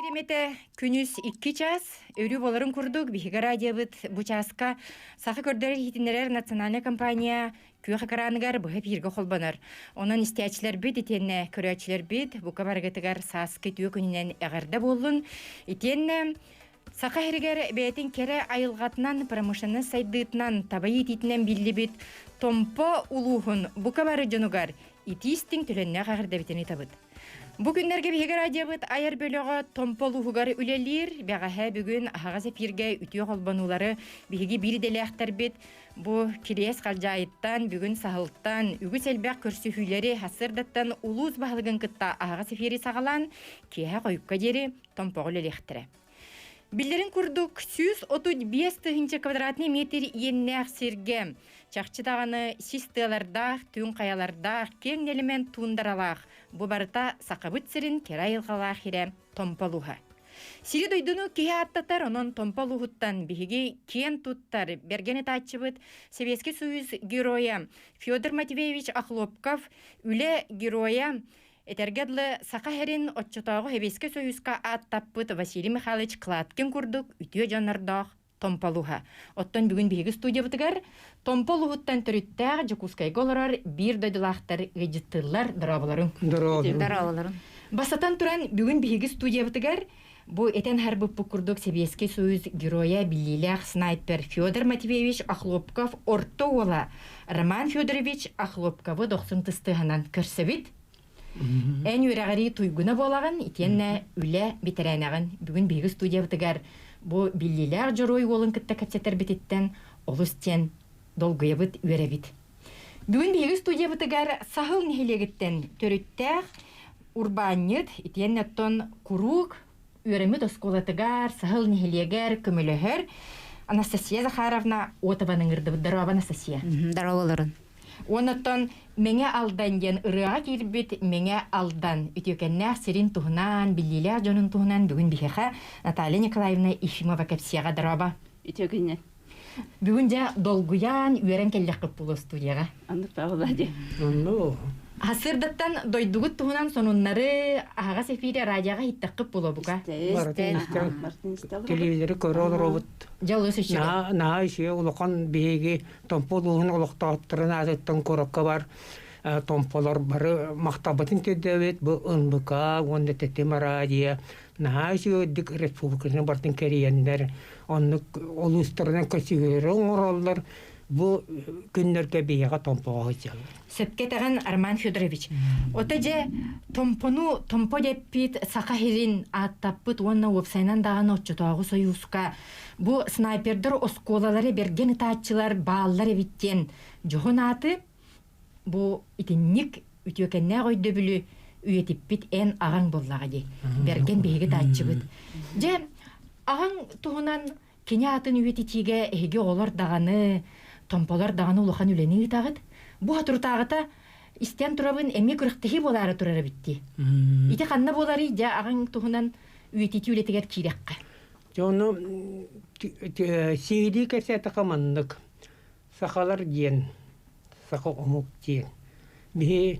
Бириэмэтэ күнүс 2 час, өрүү буоларын курдук биһиги радиобыт бу чааска Саха көрдөрөр иһитиннэрэр национальнай компания күөх экраныгар быһа эфиргэ холбонор. Онон истээччилэрбит итиэннэ көрөөччүлэрбит бука барыгытыгар сааскы үтүө күнүнэн эҕэрдэ буоллун. Итиэннэ Саха сиригэр бэйэтин кэрэ айылҕатынан, промышленность сайдыытынан, таба иитиитинэн биллибит Томпо улууһун бука бары дьонугар итии-истиҥ төлөннөөх эҕэрдэбитин ыытабыт. Бу күннэргэ биһиги радиобыт айар бөлөҕө Томпо улууһугар үлэлиир. Бэҕэһээ бүгүн аһаҕас эфиргэ үтүө холбонуулары биһиги биир идэлээхтэрбит бу Кириэс Халдьаайыттан, бүгүн Саһылтан үгүс элбэх көрсүһүүлэри сарсыардаттан улуус баһылыгын кытта аһаҕас эфири саҕалаан киэһэ хойукка диэри Томпоҕо үлэлиэхтэрэ. Биллэрин курдук, 135 тыһыынча квадратный метр иэннээх сиргэ чахчы даҕаны сис тыалардаах, түҥ хайалардаах, киэҥ нэлэмэн туундаралаах, бу барыта Сахабыт сирин кэрэ айылҕалаах сирэ Томпо улууһа. Сири-дойдуну киһи ааттатар, онон Томпо улууһуттан биһиги киэн туттар бэргэн ытааччыбыт Советский Союз геройа Федор Матвеевич Охлопков, үлэ геройа Этэргэ дылы, Саха сирин оччотооҕу Сэбиэскэй Союзка ааттаппыт Василий Михайлович Кладкин курдук үтүө дьоннордоох Томпо улууһа. Оттон бүгүн биһиги студиябытыгар Томпо улууһуттан төрүттээх Дьокуускайга олорор биир дойдулаахтар ыалдьыттыыллар. Дорооболоруҥ. Дорооболоруҥ. Бастатан туран, бүгүн биһиги студиябытыгар бу этэн аһарбыппыт курдук Сэбиэскэй Союз геройа, биллиилээх снайпер Федор Матвеевич Охлопков орто уола Роман Федорович Охлопковы дохсун тыстыһанан көрсөбүт. Эн үөрэҕирии туйгуна буолаҕын, итиэннэ үлэ бэтэрээнэҕин. Бүгүн биһиги студиябытыгар бу биллиилээх дьоруой уолун кытта кэпсэтэрбититтэн олус диэн долгуйабыт, үөрэбит. Бүгүн биһиги студиябытыгар Саһыл нэһилиэгиттэн төрүттээх урбаанньыт, итиэннэ оттон куруук үөрэммит оскуолатыгар, Саһыл нэһилиэгэр көмөлөһөр Анастасия Захаровна Отованы ыҥырдыбыт. Здорово, Анастасия. Здороволорун. Оннуттан Мэҥэ Алдан диэн ырыаҕа киирбит Мэҥэ Алдан үтүөкэннээх сирин туһунан, биллиилээх дьонун туһунан бүгүн биһиэхэ Наталья Николаевна Ефимова кэпсиэҕэ. Здорово. Үтүөкэннэн. Бүгүн дьэ долгуйан, үөрэн кэллэххит буолуо студияҕа. Оннук буолла дии. Онну. Сырдаттан дойдугут туһунан сонуннары аһаҕас эфире радиоҕа иһиттэххит буолуо бука. Барытын истэн телевизоры көрө олоробут. Дьэ олус үчүгэй. Наһаа үчүгэй улахан биһиги Томпо улууһун олохтоохторун аатыттан куоракка бар томполор бары махталбытын тиэрдэбит. Бу НБК уонна Тэтим радио наһаа үчүгэйдик республиканы барытын кэрийэннэр оннук улуустарынан көсүһүөрү оҥороллор. Бу күннэргэ биһиэхэ Томпоҕо сылдьаллар. Сөпкө этэҕин, Роман Федорович. Ото дьэ Томпону Томпо дэппит Саха сирин ааттаппыт уонна уопсайынан даҕаны оччотооҕу сойууска бу снайпердар оскуолалары бэргэн ытааччылар бааллар эбит диэн дьоһун ааты бу итинник үтүөкэннээх өйдөбүлү үйэтиппит эн аҕаҥ буоллаҕа дии. Бэргэн биһиги тааччыбыт. Дьэ, аҕаҥ туһунан кини аатын үйэтитиигэ эһиги оҕолор даҕаны, томполор даҕаны улахан үлэни ыытаҕыт. Бу соторутааҕыта истэн турабын эмиэ күрэхтэһии буолаары турар эбит дии. Ити ханна буоларый дьэ аҕаҥ туһунан үйэтитии үлэтигэр киирэххэ. Дьэ ону сиһилии кэпсээтэххэ маннык. Сахалар диэн, саха омук диэн. Биһи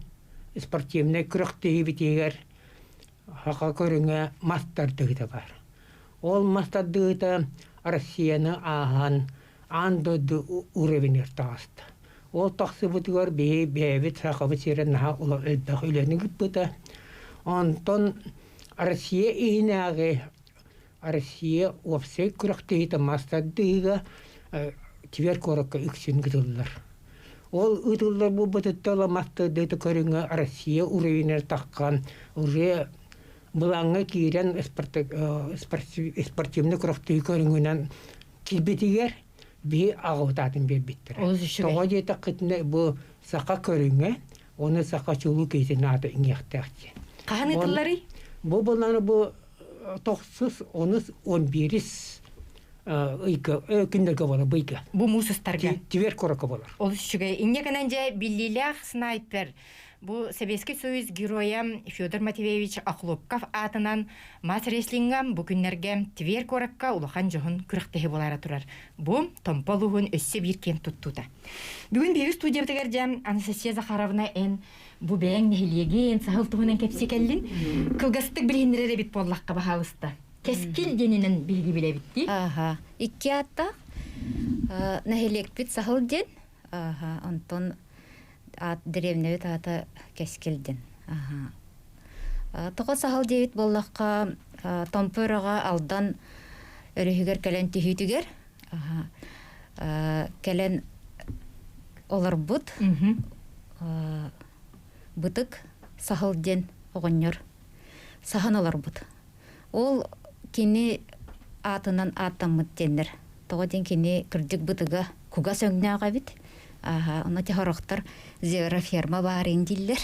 спортивнай күрэхтэһиибитигэр саха көрүҥэ мас тардыһыыта баар. Ол мас тардыһыыта Россияны ааһан аан дойду уровеньгар таҕыста. Ол тахсыбытыгар биһи бэйэбит Сахабыт сирэ наһаа элбэх үлэни ыыппыта. Онтон Россия иһинээҕи Россия уопсай күрэхтэһиитэ мас тардыһыыга Тверь куоракка үксүн ыытыллар. Ол ыытыллар буолбутуттан ыла мас тардыыта көрүҥэ Россия уровеньгар таххан уже былааҥҥа киирэн спортивнай күрэхтэһии көрүҥүнэн киирбитигэр биһи аҕабыт аатын биэрбиттэрэ. Тоҕо диэтэххитинэ бу саха көрүҥэ уонна саха чулуу киһитин аата иҥиэхтээх диэн. Хаһан ыытылларый? Бу былааны бу тохсус, онус, он биирис ыйга, күннэргэ буолар, быйга. Бу муус устарга. Тверь куоракка буолар. Олус үчүгэй. Инньэ гынан дьэ биллиилээх снайпер. Бу Советский Союз геройа Федор Матвеевич Охлопков аатынан мас рестлинга бу күннэргэ Тверь куоракка улахан дьоһун күрэхтэһи буолаара турар. Бу Томпо улууһун өссө биир киэн туттуута. Бүгүн биһиги студиябытыгар дьэ Анастасия Захаровна эн бу бэйэҥ нэһилиэгин саһыл туһунан кэпсии кэллин. Кылгастык билиһиннэрэр эбит буоллахха баһаалыста. Кэскил диэнинэн биһиги билэбит дии. Аха. Икки ааттаах нэһилиэкпит саһыл диэн. Аха. Онтон аат дэриэбинэбит аата Кэскил диэн. Аха. Тоҕо саһыл диэбит буоллахха, Томпо үрэҕэ Алдан өрүһүгэр кэлэн түһүүтүгэр кэлэн олорбут Бытык Саһыл диэн оҕонньор саһан олорбут. Ол кини аатынан ааттаммыт диэннэр. Тоҕо диэн кини кырдьык бытыга кугас өҥнөөх эбит. Аха, ону сорохтор звероферма баар дииллэр.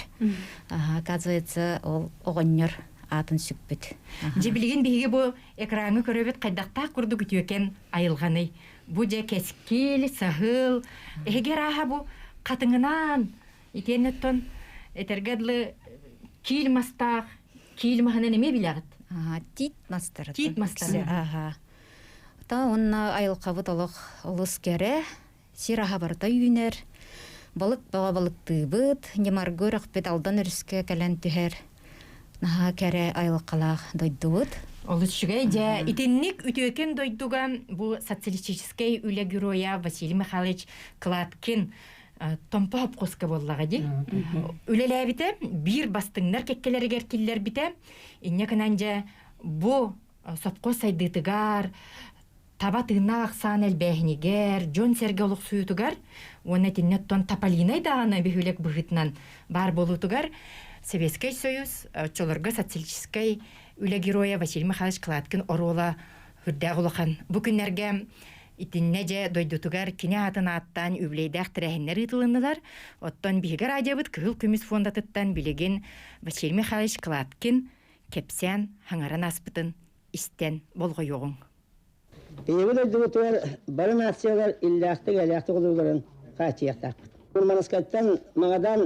Аха, оказывается, ол оҕонньор аатын сүкпүт. Дьэ билигин биһиги бу экраҥҥа көрөбүт хайдахтаах курдук үтүөкэн айылҕаный. Бу дьэ кэскил, саһыл, эһиги арааһа бу хатыҥынаан итиэннэ оттон этэргэ дылы киил мастаах киил маһынан эмиэ билэҕит. Аха, тиит мастара. Тиит мастара. Аха. Та онно айылҕабыт олох олус кэрэ, сир аһа барыта үүнэр. Балык бөҕө балыктыыбыт, ньымаргы үрөхпүт Алдан өрүскэ кэлэн түһэр. Наһаа кэрэ айылҕалаах дойдубут. Олус үчүгэй дьэ итинник үтүөкэн дойдуга бу социалистическай үлэ геройа Василий Михайлович Кладкин Томпо хопкуска буоллаҕа дии. Үлэлээбитэ, биир бастыҥнар кэккэлэригэр киллэрбитэ. Инньэ гынан дьэ бу сопхуос сайдыытыгар, таба тыыннаах ахсаан элбээһинигэр, дьон-сэргэ олохсуйуутугар уонна итиннэ оттон Тополинай даҕаны бөһүөлэк быһыытынан баар буолуутугар Советскай Союз оччолорго социалистическай үлэ геройа Василий Михайлович Кладкин оруола үрдээх улахан. Бу күннэргэ Итиннэ дьэ дойдутугар кини аатын ааттаан үбүлүөйдээх тэрээһиннэр ыытылыннылар. Оттон биһиги радиобыт Кыһыл көмүс фондатыттан билигин Василий Михайлович Кладкин кэпсээн хаҥаран ааспытын истэн болҕойуоҕуҥ. Биһиги дойдубутугар бары нациялар иллээхтик-эйэлээхтик олорууларын хааччыйыахтаахпыт. Мурманскайтан Магадан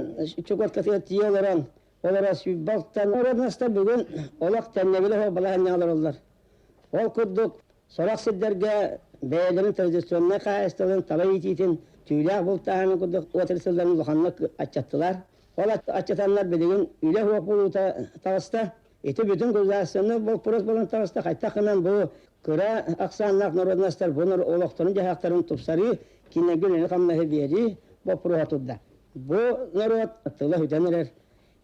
Чукоткатыгар тиийэ олорон, олоро сүүрбэ алтан бүгүн олох тэннэбилэ суох балаһыанньаҕа олороллор. Ол курдук, Сорох сирдэргэ бэйэлэрин традиционнай хаһаайыстыбаларын таба иитиитин, түүлээх бултааһынын курдук отрасльларын улаханнык аччаттылар. Ол аччатаннар билигин үлэ суох буолуута таҕыста. Ити бүтүн государственнай боппуруос буолан таҕыста. Хайдах гынан бу кыра ахсааннаах народностар бу олохторун-дьаһахтарын тупсарыы, кинилэргэ үлэни-хамнаһы биэрии боппуруоһа турда. Бу норуот тыла сүтэн эрэр.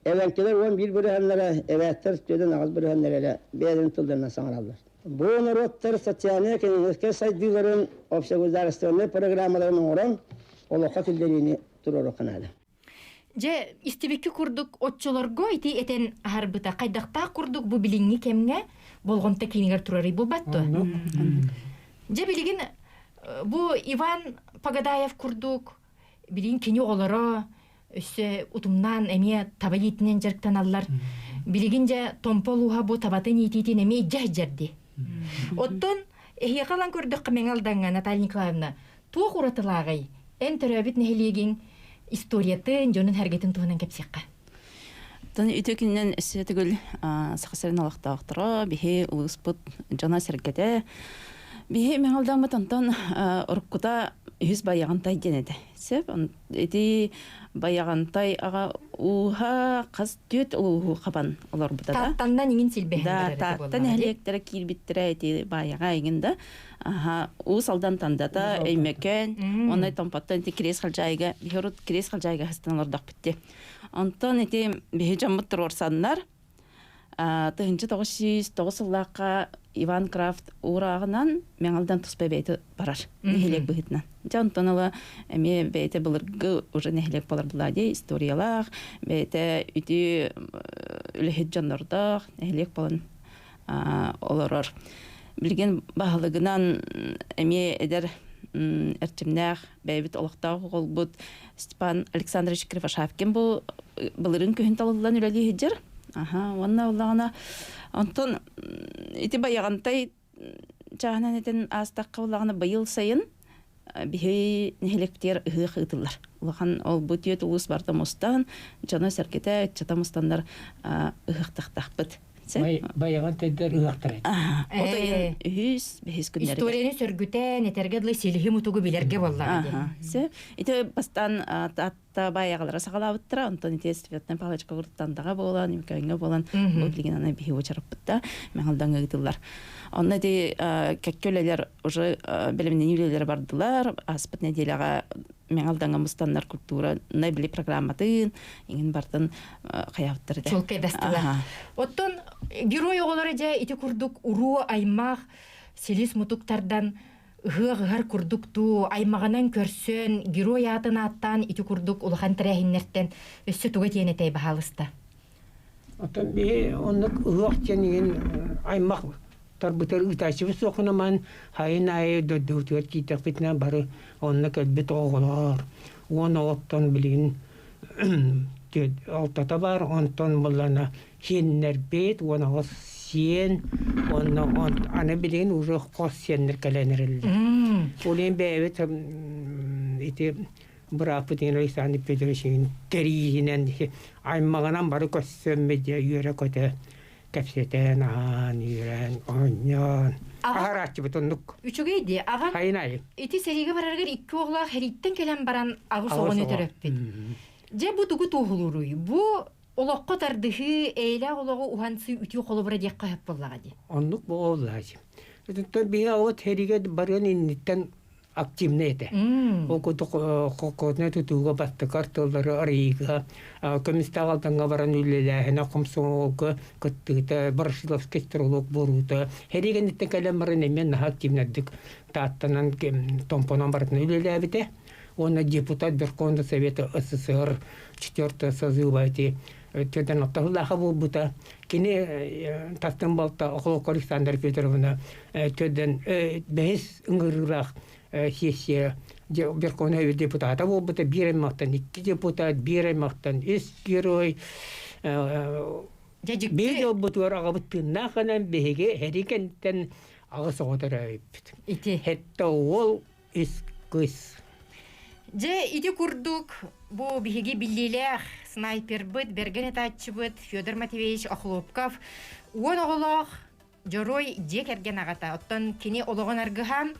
Эбэҥкилэр 11 бырыһыаннара, эбээттэр 48 бырыһыаннара эрэ бэйэлэрин тылларынан саҥараллар. Бу норуоттар социальнай-экономическай сайдыыларын общегосударственнай программаларын оҥорон олоххо киллэриини туруоруохха наада. Дьэ, истибикки курдук оччолорго ити этэн аһарбыта хайдахтаах курдук бу билиҥҥи кэмҥэ болҕомто киинигэр турарый буолбат дуо? Дьэ, билигин бу Иван Погодаев курдук билигин кини оҕолоро өссө утумнаан эмиэ таба иитинэн дьарыктаналлар. Билигин дьэ Томпо улууһа бу табатын иитиитин эмиэ дьэ дьэрди. Оттон эһиэхэ ылан көрдөххө Мэҥэ Алдаҥҥа Наталья Николаевна туох уратылааҕый? Эн төрөөбүт нэһилиэгиҥ историятын, дьонун-сэргэтин туһунан кэпсиэххэ. Оттон үтүө күнүнэн өссө төгүл Саха сирин олохтоохторо, биһи улууспут дьоно-сэргэтэ. Биһи Мэҥэ Алдаммыт онтон уруккута үһүс Байаҕантай диэн этэ. Сөп. Ити Байаҕантай аҕа ууһа хас түөрт улууһу хабан олорбута да. Тааттаннан иҥин силбэһэн Да, барар этэ Таатта буоллаҕа дии. нэһилиэктэрэ киирбиттэрэ ити Баайаҕа иҥин да. Аха, Уус Алдан Тандата, Өймөкөөн, уонна Томпоттон ити Кириэс Халдьаайыга, биһи урут Кириэс Халдьаайыга сыстан олордохпут дии. Онтон ити биһи дьоммут туруорсаннар, 1909 сыллаахха Иван Крафт уурааҕынан Мэҥэлдэн туспа бэйэтэ барар нэһилиэк быһыытынан. Дьэ онтон ыла эмиэ бэйэтэ былыргы уже нэһилиэк буолар буолаа историялаах, бэйэтэ үтүө үлэһит дьоннордоох нэһилиэк буолан олорор. Билигин баһылыгынан эмиэ эдэр эрчимнээх бэйэбит олохтоох оҕолбут Степан Александрович Кривошапкин бу былырыын күһүн талыллан үлэлии сылдьар. Аха, уонна улаҕана онтон ити Байаҕантай чааһынан этэн аастахха улаҕана быйыл сайын. Биһи нэһилиэктэр ыһыах ыытыллар. Улахан ол бу түөрт улуус барыта мустан, дьоно-сэргэтэ, ыччата мустаннар ыһыахтахтаахпыт. Байаҕан тайдар ыһыахтара. От ыйын үһүс, бэһис күннэригэр. Историяны сөргүтэн, этэргэ дылы силиһи мутугу билэргэ буоллаҕа диэн. Ити бастаан Таатта баайаҕалара саҕалаабыттара, онтон ити Светлана Павловичка Куртандаҕа буолан, Үмкэҥҥэ буолан, бу билигин аны биһи уочараппытта, Мэҥэлдаҥҥа ыытыллар. Онно ити кэккэ үлэлэр уже бэлэмнэнии үлэлэрэ бардылар. Ааспыт нэдиэлэҕэ Мэҥэлдаҥҥа мустаннар культура били программатын иҥин бартын хайаабыттар этэ. Чулкайдастылар. Оттон герой оҕолоро дьэ ити курдук уруу аймах силис мутук тардан ыһыах ыһар курдук дуу, аймаҕынан көрсөн, герой аатын ааттаан ити курдук улахан тэрээһиннэртэн өссө туга диэн этэй баһаалыста? Оттон биһи оннук ыһыах диэн иһин аймах тарбытар ыытааччыбыт суохунаман хайын аайы дойдубутугар киирдэхпитинэ бары онно кэлбит оҕолор уон оҕоттон билигин алтата бар онтон буллана сиэннэрбит уон аҕыс сиэн уонна аны билигин уже хос сиэннэр кэлэн эрэллэр. Ол иһин бэйэбит ити бырааппыт Александр Петрович тэрииһинэн аймаҕынан бары көрсөммүт дьэ үөрэ-көтө кэпсэтэн аһаан үөрэн оонньоон аһарааччыбыт оннук. Үчүгэй дии аҕам Хайын айы. Ити сэриигэ барарыгар икки оҕолоох сэрииттэн кэлэн баран аҕыс оҕону төрөппүт. Дьэ бу тугу туоһулууруй? Бу олоххо тардыһыы, эйэлээх олоҕу уһансыы үтүө холобура диэххэ сөп буоллаҕа дии. Оннук буоллаачы. Оттон биһи оҕо сэриигэ барыан инниттэн активнай этэ. Ол курдук холкуотунай тутууга бастакы артыаллары арыйыыга, көмүстээх Алдаҥҥа баран үлэлээһинэ, хомсомуолга кыттыыта, Ворошиловский стрелок буолуута, сэрии кэнниттэн кэлэн баран эмиэ наһаа активнайдык Тааттанан, Томпонон барытын үлэлээбитэ. Уонна депутат Верховного Совета СССР четвертого созыва ити төрдөн оттоһулааха буолбута. Кини тастын балта Охлопко Александра Петровна төрдөн бэһис ыҥырыылаах сессия Верховный депутата буолбута. Биир аймахтан икки депутат, биир аймахтан үс герой. Биир дьолбутугар аҕабыт тыыннаах гынан биһиги сэрии кэнниттэн аҕыс оҕо төрөөбүппүт. Ити. Сэттэ уол, үс кыыс. Дьэ, ити курдук бу биһиги биллиилээх снайпербыт, бэргэн ытааччыбыт Федор Матвеевич Охлопков уон оҕолоох дьоруой дьиэ кэргэн аҕата. Оттон кини олоҕун аргыһа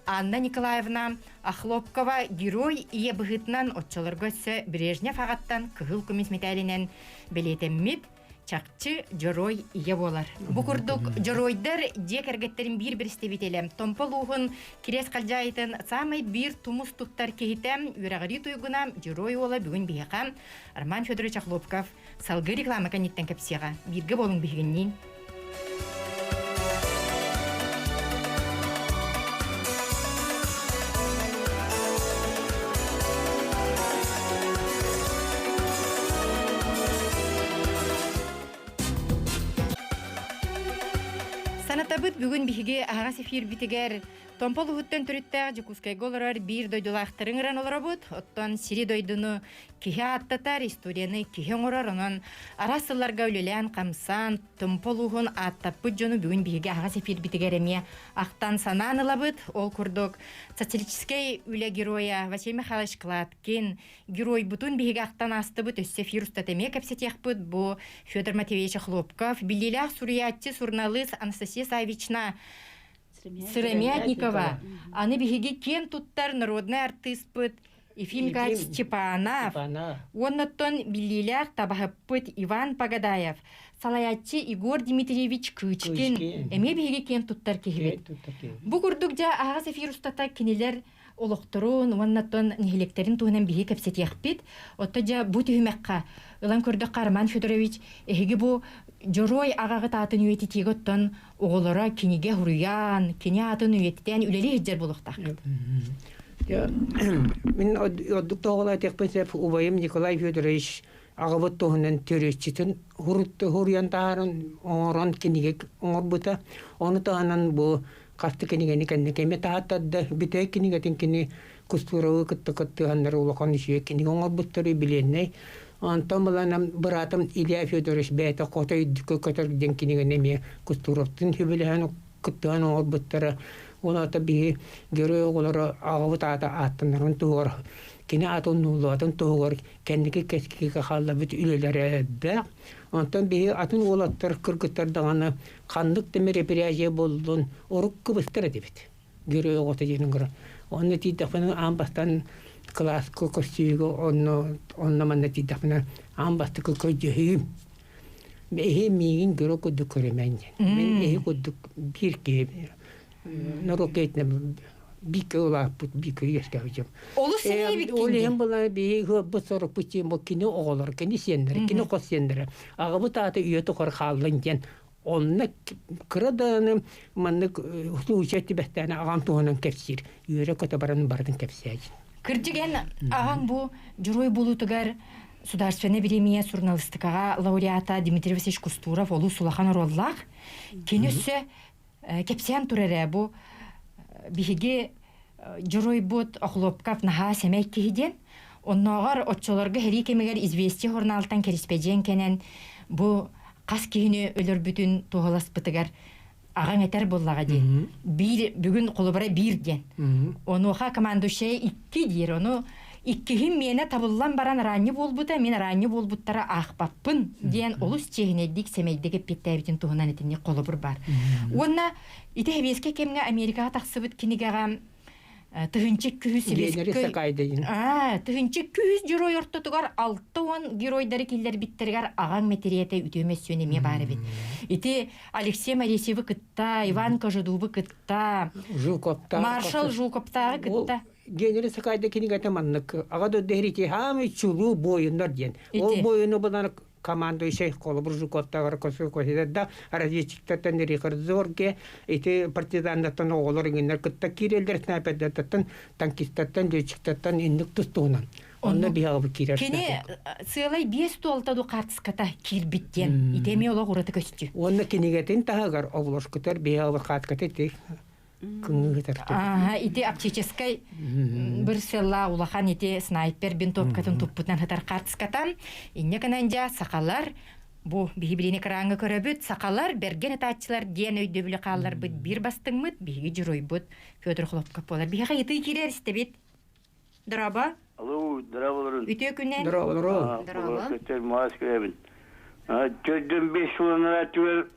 Анна Николаевна Охлопкова герой ийэ быһыытынан оччолорго өссө Брежнев аҕаттан кыһыл көмүс мэтээлинэн бэлиэтэммит чахчы дьоруой ийэ буолар. Бу курдук дьоруойдар дьиэ кэргэттэрин биир представителэ Томпо улууһун Кириэс Халдьаайытын саамай биир тумус туттар киһитэ үөрэҕирии туйгуна дьоруой уола бүгүн биһиэхэ Роман Федорович Охлопков салгыы реклама кэнниттэн кэпсиэҕэ. Бииргэ буолуҥ биһигинниин. Санатабыт бүгүн биһиги аһаҕас эфирбитигэр Томпо улууһуттан төрүттээх Дьокуускайга олорор биир дойдулаахтарын ыран олоробут. Оттон сири дойдуну киһи ааттатар, историяны киһи оҥорор. Онон араас сылларга үлэлээн-хамсаан Томпо улууһун ааттаппыт дьону бүгүн биһиги аһаҕас эфирбитигэр эмиэ ахтан-санаан ылабыт. Ол курдук социалистическай үлэ геройа Василий Михайлович Кладкин геройбутун биһиги ахтан аастыбыт. Өссө эфир устата эмиэ кэпсэтиэхпит. Бу Федор Матвеевич Охлопков, биллиилээх суруйааччы, суруналыыс Анастасия Савична Сыромятникова. Аны биһиги киэн туттар народнай артыыспыт Ефим Николаевич Степанов уонна оттон биллиилээх табаһыппыт Иван Пагадаев, салайааччы Егор Дмитриевич Кычкин эмиэ биһиги киэн туттар киһибит. Бу курдук дьэ аһаҕас эфир устата кинилэр олохторун уонна оттон нэһилиэктэрин туһунан биһиги кэпсэтиэхпит. Отто дьэ бу түһүмэххэ ылан көрдөххө Роман Федорович эһиги бу дьоруой аҕаҕыт аатын үйэтитиигэ оттон оҕолоро кинигэ суруйан, кини аатын үйэтитэн үлэлии сылдьар буолуохтааххыт. Мин ордук тоҕолоо этиэхпин сөп убайым Николай Федорович аҕабыт туһунан төрүччүтүн хуруйан таһааран оҥорон кинигэ оҥорбута. Ону таһынан бу хас да кинигэни кэнники эмиэ таһааттарда. Бүтэһик кинигэтин кини Кустуровы кытта кыттыһаннар улахан үчүгэй кинигэ оҥорбуттары билиэннэй. Онтон буланам быраатым Илья Федорович бэйэтэ Хотой үрдүккэ көтөр диэн кинигэни эмиэ Кустуровтыын сөбүлэһэн кыттыһан оҥорбуттара. Ол аата биһи герой оҕолоро аҕабыт аата ааттанарын туһугар, кини аатын нуллубатын туһугар кэнники кэскилгэ хаалларбыт үлэлэрэ элбэх. Онтон биһи атын уолаттар, кыргыттар даҕаны ханнык да мероприятие буоллун, урукку быстар этибит. Герой оҕото диэн ыҥырар. Онно тиийдэхпинэ аан бастаан кылааска көрсүүгэ онно онно манна тиийдэхпинэ аан бастакы көрдөһүүм. Эһи миигин герой курдук көрүмэҥ диэн. Мин эһи курдук биир киһи норуокка бииргэ улааппыт, бииргэ үөскээбит дьон. Олус сэниэбиккин Ол иһин была биһи ыалбыт сорукпут диэн бу кини оҕолор, кини сиэннэрэ, кини хос сиэннэрэ. Аҕабыт аата үйэ тухары хааллын диэн онно кыра даҕаны маннык случай түбэстээн аҕам туһунан кэпсиир. Үөрэ-көтө баран барытын кэпсээдин. Кырдьык эн аҕаҥ бу дьоруой буолуутугар Судаарственнай бириэмийэ суруналыыстыкаҕа лауреата Дмитрий Васильевич Кустуров олус улахан оруоллаах. Кини өссө кэпсээн турар ээ бу биһиги дьоруойбут Охлопков наһаа сэмэй киһи диэн. Оннооҕор оччолорго сэрии кэмигэр «Известия» журналтан кэриспэдьиэн кэнэн бу хас киһини өлөрбүтүн туоһуласпытыгар аҕаҥ этэр буоллаҕа дии. Биир бүгүн холобура биир диэн. Онуоха командующая икки диир. Ону иккиһим миэнэ табыллан баран араанньы буолбута, мин араанньы буолбуттара аахпаппын диэн олус чиэһинэйдик, сэмэйдик эппиэттээбитин туһунан итинник холобур баар. Уонна ити сэбиэскэй кэмҥэ Америкаҕа тахсыбыт кинигэҕэ тыһыынча күһүс тыһыынча күһүс герой ортотугар 60 геройдары киллэрбиттэригэр аҕаҥ мэтириэтэ үтүө мөссүөн эмиэ баар эбит. Ити Алексей Моресьевы кытта, Иван Кожедубы кытта, Маршал Жуковтааҕы кытта. Генри Сакайда кинигэтэ маннык аҕа дойду эрити хаамый чулуу буойуннар диэн. Ол буойуну булан командующай холобур Жуковтааҕар да разведчиктартан Рихардзорге ити партизаннартан оҕолор иҥиннэр кытта киирэллэр снайпердартан танкистартан летчиктартан инник тустуунан онно биһиэҕэ киирэр кини сыалай биэс туолта ду хаартыската киирбит диэн ити эмиэ олох ураты көстүү уонна кинигэтин таһыгар обложкутар биһиэҕэ хаартыската ити Ааһа, ити оптическай бір сыаллаах улахан ити снайпер винтовкатын туппутунан сытар хаартыскатан инньэ гынан дьэ сахалар бу биһи билини кырааҥҥа көрөбүт сахалар бэргэн ытааччылар диэн өйдөбүлү хаалларбыт биир бастыҥмыт биһиги дьоруойбут Федор Хлопков буолар. Биһиэхэ ыйытыы киирэр истэбит. Дорообо. Алло, здраволорун. Үтүө күнэн. Здорово. Здорово. Маас көрөбүн. Төрдүн бес сылынан түгел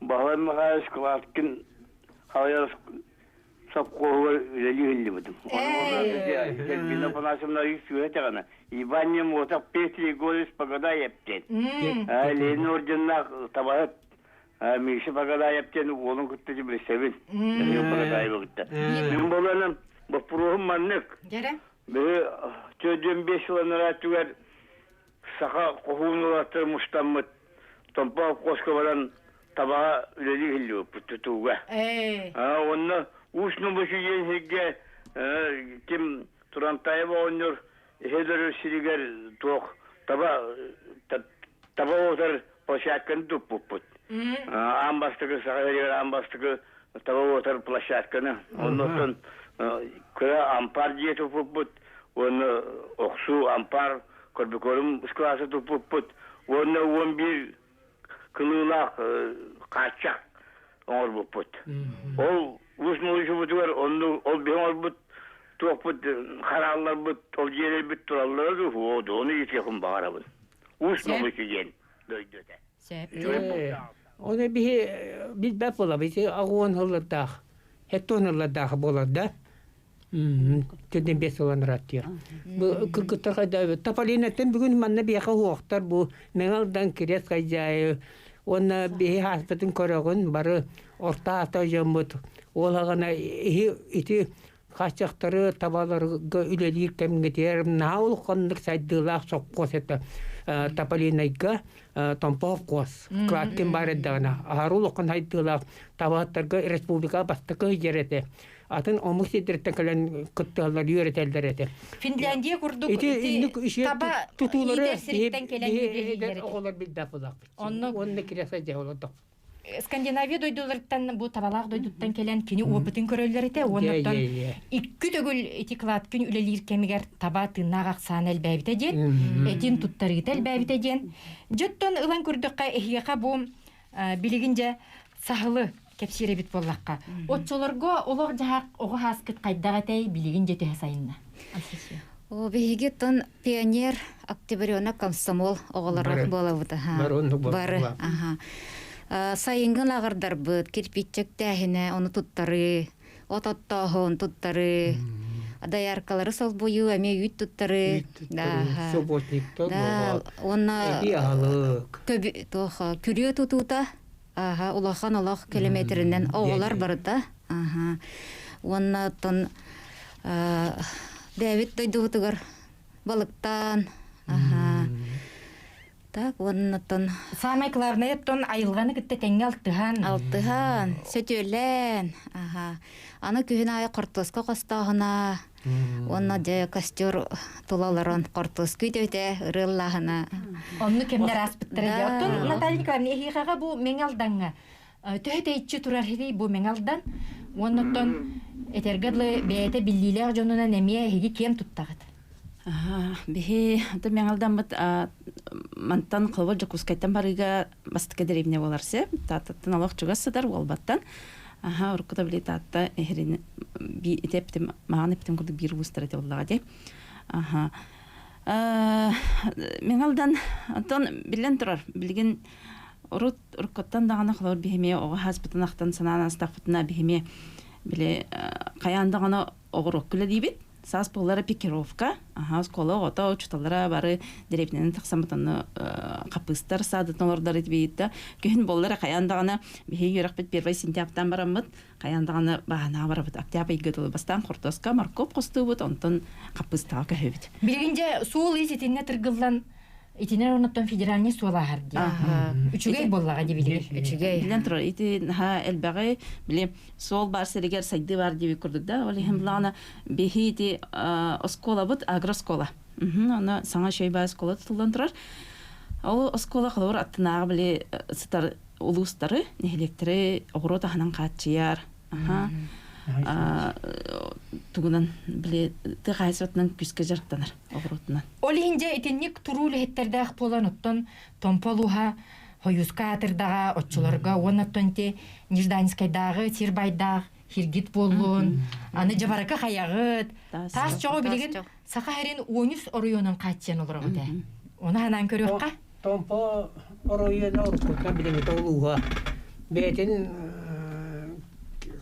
Баһылай Михайлович Кладкин халайар сопхуоһугар үлэлии иһиллибитим. Альбина Афанасьевна сүүһэ тэҕинэ Иван Немотов Петр Егорович Погодаев диэн. Ленин орденнаах табаһыт Миша Погодаев диэн уолун кытта билсэбин. Погодаевы кытта. Мин боланам боппуруоһум маннык. Дьэрэ. Биһи 45 сыланара түгэр саха хоһуун уолаттар мустаммыт Томпо холкуоска баран табаҕа үлэлии иһиллибиппит тутууга. Онно Уус Нубучу диэн сиргэ ким Турантаев оҕонньор иһэ сиригэр туох таба таба уотар площадканы туппуппут. Аан бастакы Саха сиригэр аан бастакы таба уотар площадканы. Оннуттан кыра ампаар дьиэ туппуппут уонна охсуу ампаар көрбүкөрүм ыскылаасы туппуппут уонна 11 кылыылаах хааччах оҥорбуппут. Ол уус муусубутугар онну ол биһи оҥорбут туохпут хараалларбыт ол дьиэлэрбит тураллара дуу ону иитиэхпин баҕарабын. Уус Муусу диэн дойду этэ. Оны биһи билбэт буолабыт аҕуон сыллардаах, хеттон сыллардаах буолар да. Төрдүн бес сылан ырааттыыр. Бу кыргыттар хайдаабыт. Тополинаттан бүгүн манна биэхэ уохтар бу Мэҥэ Алдан Кириэс Хайдьаайы уонна биһи хааспытын көрөҕүн бары орто аата дьоммут ол аҕана иһи ити хааччахтары табаларга үлэлиир кэмҥитигэр наһаа улаханнык сайдыылаах сопхуос этэ Тополинайга Томпо совхоз Кладкин баар эрдэҕинэ аһары улахан сайдыылаах табаһыттарга республика бастакы сылдьар этэ атын омук сирдэриттэн кэлэн кыттыһаллар үөрэтэллэр этэ. Финляндия курдук ити таба тутуулары иитэр сириттэн кэлэн үлэлииллэр оҕолор билбэт булаахпыт. Онно Онно кире сылдьа олордох. Скандинавия дойдуларыттан бу табалаах дойдуттан кэлэн кини опытын көрөллөр этэ уоннаттан икки төгүл ити кладкин үлэлиир кэмигэр таба тыыннаах ахсаана элбээбитэ диэн этин туттарыыта элбээбитэ диэн дьоттон ылан көрдөххө эһиэхэ бу билигин дьэ саһылы. кэпсиир эбит буоллахха. Оччолорго олох-дьаһах оҕо һааскыт хайдах этэй, билигин дьэ төһө сайынна? О, биһиги тон пионер, октябренок, комсомол оҕолоро буолабыт. Бары. Аха. Сайыҥҥы лааҕырдарбыт, кирпиччэктээһинэ, ону туттарыы, от оттооһун туттарыы, дояркалары солбуйуу, эмиэ үүт туттарыы. Субботниктар Да, уонна туох күрүө тутуута аха улахан олох километринэн оҕолор барыта аха уонна оттон бэйэбит дойдубутугар балыктаан аха так уонна оттон Самое главное оттон айылҕаны кытта тэҥҥэ алтыһан алтыһан сөтүөлээн аха аны күһүн аайы хортуоска хостооһуна Уонна дьэ костер тула олорон хортуоскуй үтэ ырыаллааһына. Онну кэмнэр ааспыттара дии. Оттон Наталья Николаевна эһиэхэҕэ бу Мэҥэ Алдаҥҥа төһө тэйиччи турар иһий бу Мэҥэ Алдан? Уонна оттон этэргэ дылы бэйэтэ биллиилээх дьонунан эмиэ эһиги киэн туттаҕыт. Биһи ата Мэҥэ Алдаммыт мантан холобур Дьокуускайтан барыыга бастакы дэриэбинэ буолар сөп. Тааттаттан олох чугас сытар Уолбаттан. Аха, уруккута били Таатта эһэрин би ити эптим маҕан эптим курдук биир улуустар этэ буоллаҕа дии. Аха. Мэҥэ Алдан оттон биллэн турар, билигин урут уруккуттан даҕаны холобур биһимиэ оҕо хаспытын ахтан санаан астахпытына биһимиэ били хайаан даҕаны оҕуруокка үлэлиибит. Саас буоллара пикировка, аха, оскуола оҕото, учууталлара бары дэриэбинэнэн тахсаммыт онно хаппыыстар саадатын олордор этибит да. Күһүн буоллара хайаан даҕаны биһиги үөрэхпит первый сентябрьтан бараммыт, хайаан даҕаны бааһынаҕа барабыт. Октябрь ыйга дылы бастаан хортуоска, моркуоп хостуубут, онтон хаппыыстаҕа көһөбүт. Билигин дьэ суол ис итиннэ тыргыллан Итинэн оннуттан федеральный суол ааһар дии. Үчүгэй буоллаҕа дии билигин. Үчүгэй. Билэн турар, ити наһаа элбэҕи, били суол баар сиригэр сайдыы баар диэбит курдук да. Ол иһин былаана биһи ити оскуолабыт агрооскуола. Онно саҥа үчүгэй баар оскуола тутуллан турар. Ол оскуола холобур аттынааҕы били сытар улуустары, нэһилиэктэри оҕуруот аһынан хааччыйар. Аха. Тугунан били тыа хаһаайыстыбатынан күүскэ дьарыктанар оҕуруотунан. Ол иһин дьэ итинник туруу үлэһиттэрдээх буолан оттон Томпо улууһа Хойууска аатырдаҕа оччолорго уонна оттон ити Нежданинскайдааҕы сир байдаах Хиргит буоллун, аны Дьабарыкы хайаҕыт, таас чоҕу билигин Саха сирин уонус оройуонун хааччыйан олороҕут ээ. Ону санаан көрүөххэ. Томпо оройуона уруккуттан билиҥҥитэ улууһа бэйэтин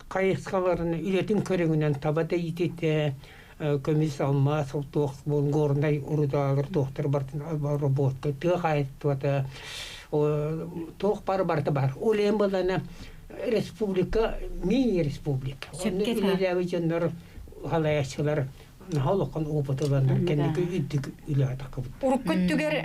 хайысхаларын үлэтин көрүҥүнэн таба да иититэ көмүс алмаас туох горнай урудаалар туохтар бартын работка тыа хаһаайыстыбата туох бары барыта бар ол иһин былана республика мини республика онно үлэлээбит дьоннор халайааччылар наһаа улахан опыт ыланнар кэнники үрдүк үлэҕэ таххыбыт. Урукку өттүгэр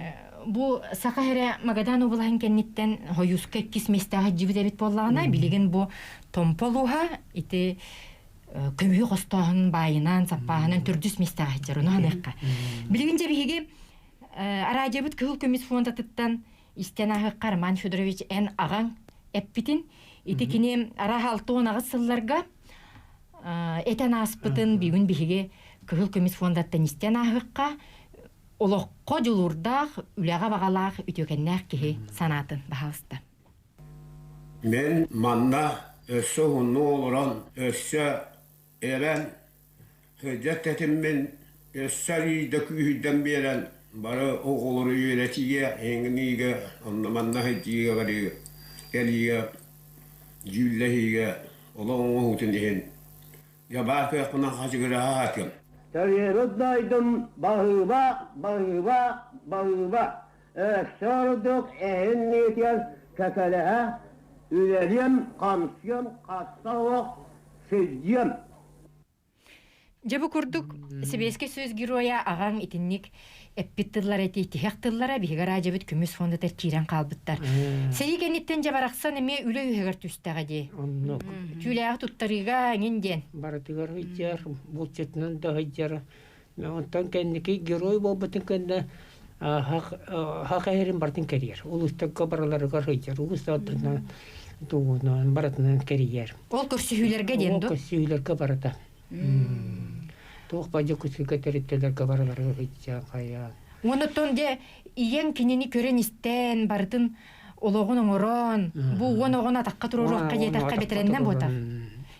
бу Саха эрэ Магадан облаһын кэнниттэн Хойууска иккис миэстэҕэ сылдьыбыт эбит буоллаҕына, билигин бу Томпо улууһа ити көмүһү хостооһун баайынан, саппааһынан төрдүс миэстэҕэ сылдьар. Ону ханыахха. Билигин дьэ биһиги араадьыйабыт Кыһыл көмүс фондатыттан истэн ааһыахха Роман Федорович эн аҕаҥ эппитин ити кини араһа 68 сылларга этэн ааспытын бүгүн биһиги Кыһыл көмүс фондаттан истэн ааһыахха олоххо дьулуурдаах, үлэҕэ баҕалаах, үтүөкэннээх киһи санаатын баһаалыста. Мин манна өссө уһуннук олорон, өссө эбэн сылдьар тэтиммин өссө арыйда күүһүрдэн биэрэн бары оҕолору үөрэтиигэ, эҥиниигэ, онно-манна сылдьыыга барыыга, кэлиигэ, дьүүллэһиигэ олох оҥоһуутун иһин дьабаа кыахпынан хачыгыраһа сатыам. Төрүөрүт дойдум баһыыба, баһыыба, баһыыба. Өссө ордук эһин миэтиэн кэкэлэһэ, үлэлиэм, хамсыам, хасса оһох сылдьыам. Дьэ бу курдук Сэбиэскэй Союз геройа аҕаҥ итинник эппит тыллара ити тиһэх тыллара биһиги араадьабыт көмүс фондатар киирэн хаалбыттар. Сэрии кэнниттэн дьэ барахсан эмиэ үлэ үөһүгэр түстэҕэ дии. Оннук. Түүлээҕи туттарыыга эҥин диэн. Барытыгар сылдьар, булчутунан да сылдьар. Онтон кэнники герой буолбутун кэннэ хах эһэрин барытын кэрийэр. Улуустарга барыларыгар сылдьар. Улуус тугунан барытынан кэрийэр. Ол көрсүһүүлэргэ диэн Ол көрсүһүүлэргэ барыта. Туох бадьа күсүгэ тэрилтэлэргэ барыларыгар сылдьан хайаан. Онтон дьэ ийэҥ кинини көрөн истэн барытын олоҕун оҥорон, бу уон оҕону атахха туруоруохха диэтэххэ бэтэрэннэн буотах.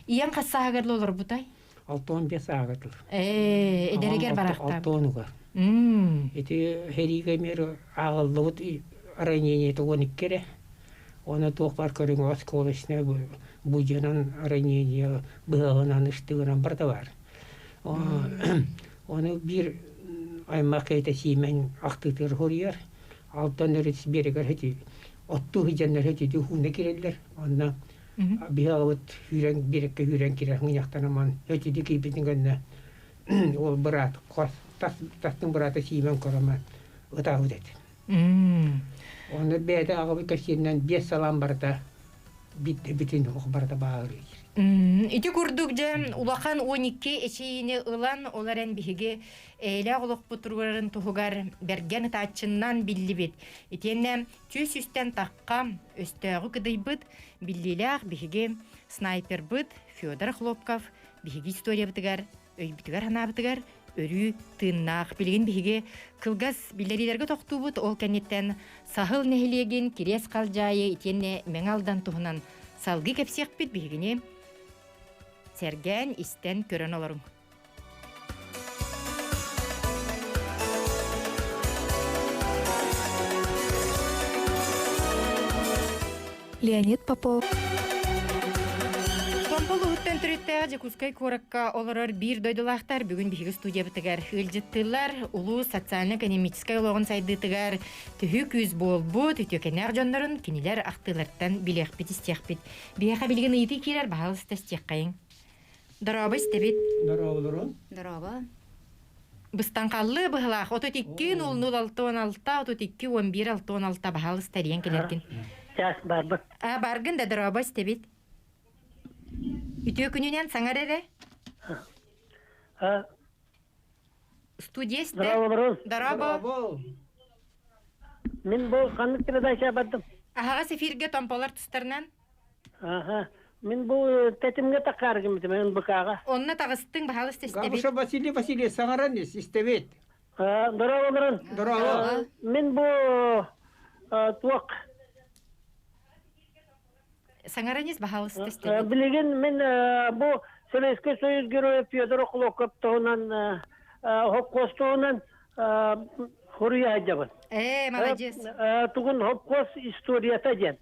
Ийэм хас сааһыгар олорбутай? 65 сааһыгар. Ээ, эдэригэр барахтаабыт. Алтонугар. Ити сэриигэ эмиэ ааҕыллыбыт ранение 12 эрэ. Оны туох бар көрүҥ осколочнай будьанан ранение быһаҕынан ыстыгынан барыта бар. Оны биир аймах киһитэ сиимэн ахтыытыгар хоруйар. Алтан өрүс биэрэгэр хөтү оттуу сылдьаннар хөтүтү хууна кирэллэр. Онно биһиэҕэбит сүүрэн биэрэккэ сүүрэн кирэр мунньахтанаман өтүдү киирбитин кэннэ ол быраат хос тас тастыҥ быраата Сиимэн Корома ытаабыт этэ. Ону бэйэтэ аҕабыт кэпсииринэн биэс салаан барыта бүтүн ох барыта бааһырыы. Ити курдук дьэ улахан 12 эчийиини ылан ол эрэн биһиги эйэлээх олохпут туругурарын туһугар бэргэн ытааччыннан биллибит. Итиэннэ түс үстэн тахха өстөөҕү кыдыйбыт биллиилээх биһиги снайпербыт Федор Хлопков биһиги историябытыгар өйбүтүгэр-санаабытыгар өрүү тыыннаах. Билигин биһиги кылгас биллэриилэргэ тохтуубут, ол кэнниттэн Саһыл нэһилиэгин Кириэс Халдьаайы итиэннэ Мэҥэ Алдан туһунан салгыы кэпсиэхпит биһигини сэргээн, истэн, көрөн олоруҥ. Леонид Попов Томпол уһуттан төрүттээх Дьокуускай куоракка олорор биир дойдулаахтар бүгүн биһиги студиябытыгар ыалдьыттыыллар. Улуус социально-экономическай олоҕун сайдыытыгар төһүү күүс буолбут үтүөкэннээх дьоннорун кинилэр ахтыыларыттан билиэхпит, истиэхпит. Биһиэхэ билигин ыйытыы киирэр, баһаалыста истиэххэйиҥ. Дорообо истэбит. Дорооболорун. Дорообо. Быстан халлыы быһылаах 32 00 66 32 11 66 баһаалыста эрийэн кэлэргин. Час барбыт. А баргын да дорообо истэбит. Үтүө күнүнэн саҥар эрэ. А Студия истэ. Дорооболорун. Дорообо. Мин бу ханнык передача бардым? Аһаҕас эфиргэ томполор тустарынан. Аха. Мин бу тэтимҥэ таккааргым НБК-ҕа. Онно таҕыстыҥ, баһаалыста истэбит. Габыша Василий Васильевич саҥаран ис, истэбит. Дорооболорун. Дорообо. Мин бу туох Саҥаран ис, баһаалыста истэбит. Билигин мин бу Советский Союз геройа Федор Охлопков туһунан хопкуос туһунан хуруйа сылдьабын. Ээ, молодец. Тугун хопкуос историята диэн.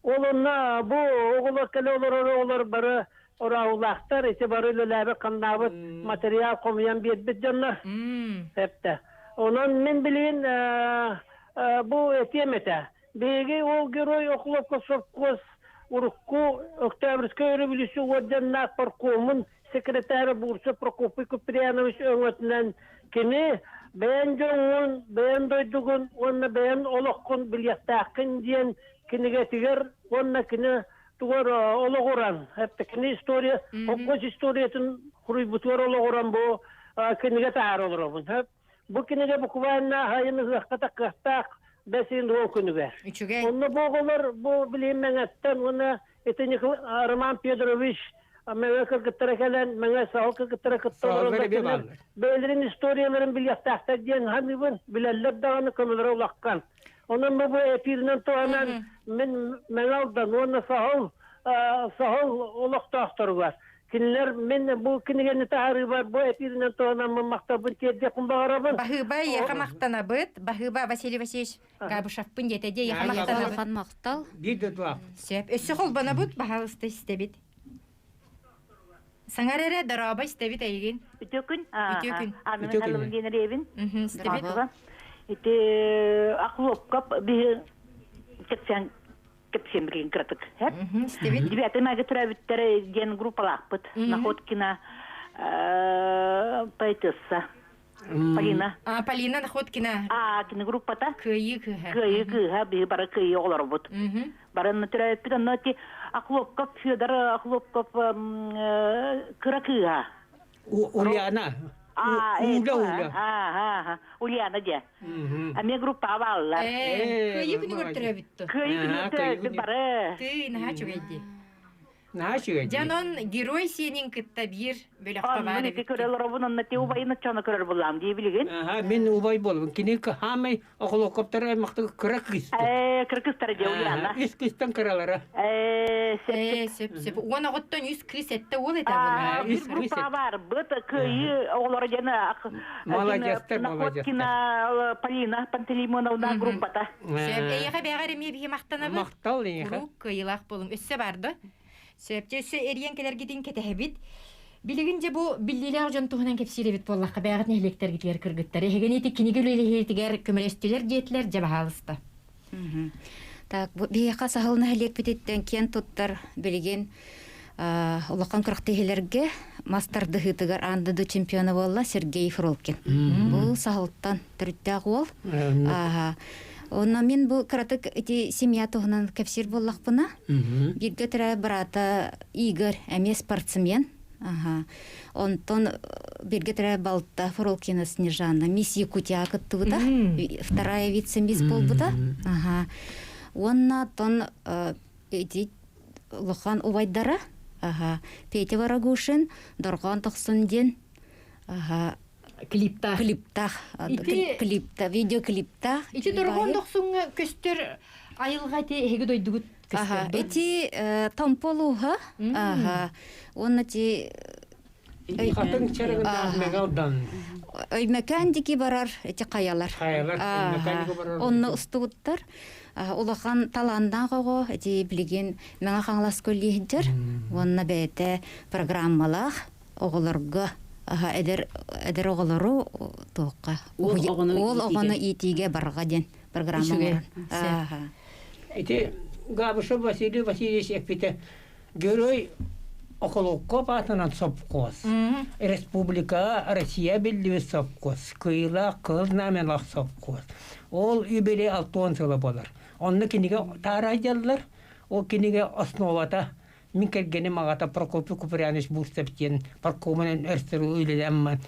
Ол онно бу оҕолор кэлэ олорор оҕолор бары ораулаахтар, ити бары үлэлээбит хамнаабыт материал хомуйан биэрбит дьоннор. Эптэ. Онон мин билигин бу этиэм этэ. Биһиги ол герой Охлопков совхоз урукку Октябрьскай өрөбүлүсү уордьаннаах паркомун секретаря Бурцев Прокопий Куприянович өҥөтүнэн кини бэйэн дьоҥҥун, бэйэн дойдугун уонна бэйэн олоххун билиэхтээххин диэн кинигэтигэр уонна кини тугар олоҕуран, кини история, холкуос историятын хуруйбутугар олоҕуран бу кинигэ таһаара олоробун. Бу кинигэ буквально хайын ыһыахха таккыахтаах бэсин уол күнүгэр. Үчүгэй. Онно бу оҕолор бу билим мэҥэттэн уонна ити Роман Петрович мэҥэ кыргыттара кэлэн мэҥэ саһыл кыргыттара кытта олороллор бэйэлэрин историяларын билиэхтээхтэр диэн саныыбын билэллэр даҕаны көмөлөрө улаххан онон бу эфиринэн туһанан мин Мэҥэ Алдан уонна саһыл саһыл олохтоохторугар Кинилэр мин бу кинигэни таһаарыыбар бу эфиринэн туһанаммын махталбын тиэрдиэхпин баҕарабын. Баһыыба эйиэхэ махтанабыт. Баһыыба Василий Васильевич Габышевпын диэтэ дии эйиэхэ махтанабыт. Улахан махтал. Биир да туох. Сөп. Өссө холбонобут, баһаалыста истэбит. Саҥар эрэ дорообо истэбит эйигин. Үтүө күн. Үтүө күн. Анна Михайловна диэн эрэбин. Истэбит. Ити Охлопков биһи кэпсээн кэпсиэм билигин кыратык. Истэбит. Девятый майга төрөөбүттэр диэн группалаахпыт. Находкина поэтесса. Полина. А, Полина Находкина. А, кини группата. Кыайыы кыыһа. Кыайыы кыыһа, биһи бары кыайыы оҕолорбут. Бары төрөөбүппүт онно ти Охлопков Федор Охлопков кыра кыыһа. Ульяна. Уля, Уля. А, Ульяна дьэ. Эмиэ группаҕа бааллар. Кыайыы күнүгэр төрөөбүттү. Кыайыы күнүгэр төрөөбүт бары. Тыы, наһаа үчүгэй дии. Наһаа үчүгэй дии. Дьонон герой сиэнин кытта биир бөлөххө баар Оннун ити эбиккин. көрө олоробун, онно ти убайын оччону көрөр буллаам дии билигин. Аха, мин убай буолабын. Кини хаамай Охолокоптор аймахтыгы кыра кыыспыт. Э, кыра кыыстара дьэ Ульяна. Үс кыыстан кыралара. Э, сөп. Э, сөп, сөп. Уон оҕоттон үс кыыс этте уол этэ була. Биир группа бар. Быт кыайыы оҕолоро диэн Молодецтар, молодецтар. Находкина Полина Пантелеймоновна группата. Сөп. Эйиэхэ бэҕэр эмиэ биһи махтанабыт. Махтал эйиэхэ. Куруук кыайыылаах буолуҥ. Өссө бар да? Сөп. Өссө эрийэн кэлэргитин кэтэһэбит. Билигин дьэ бу биллиилээх дьон туһунан кэпсиир эбит буоллахха, бэйэҕит нэһилиэктэргитигэр кыргыттар эһигини ити кинигэ үлэлэһиитигэр көмөлөстүлэр диэтилэр, дьэ баһаалыста. Так, бу биһиэхэ саһыл нэһилиэкпититтэн киэн туттар билигин улахан күрэхтэһиилэргэ мас тардыһыытыгар аан дойду чемпиона буолла Сергей Фролкин. Бу саһылтан төрүттээх уол. Онно мин бу кыратык ити семья туһунан кэпсиир буоллахпына, бииргэ төрөөбүт быраата Игорь эмиэ спортсмен. Аха. Онтон бииргэ төрөөбүт балта Фролкина Снежана мисс Якутия кыттыбыта, вторая вице-мисс буолбута. Аха. Уонна оттон ити улахан убайдара аха, Петя Ворогушин, Дорҕоон Тохсун диэн аха, Клиптаах. Клиптаах. Ити Клипта, видеоклиптаах. Ити дорҕоон дохсуҥҥа көстөр айылҕа ити эһиги дойдугут көстөр. Ити Томполууһа. Аха. Уонна ти Хатын чарыгындаах Мегалдан. Өймөкөөн дики барар эти хайалар. Хайалар Өймөкөөн дики барар. Онно устубуттар. Улахан талааннаах оҕо ити билигин Мэҥэ Хаҥалас колледжер уонна бэйэтэ программалаах оҕолорго эдэр эдэр оҕолору туохха уол оҕону иитиигэ барҕа диэн программа оҥорон. Ити Габышев Василий Васильевич эппитэ Герой Околоккоп аатынан сопхуос, республика Россия биллибит сопхуос, Кыйылаах Кыһыл Знамялаах сопхуос. Ол юбилей алтуон сыла болар. Онно кинигэ таарайдаллар. Ол кинигэ основата Мин кэргэним аҕата Прокопий Куприянович Бурцев диэн паркомунан өр сыл үлэлээн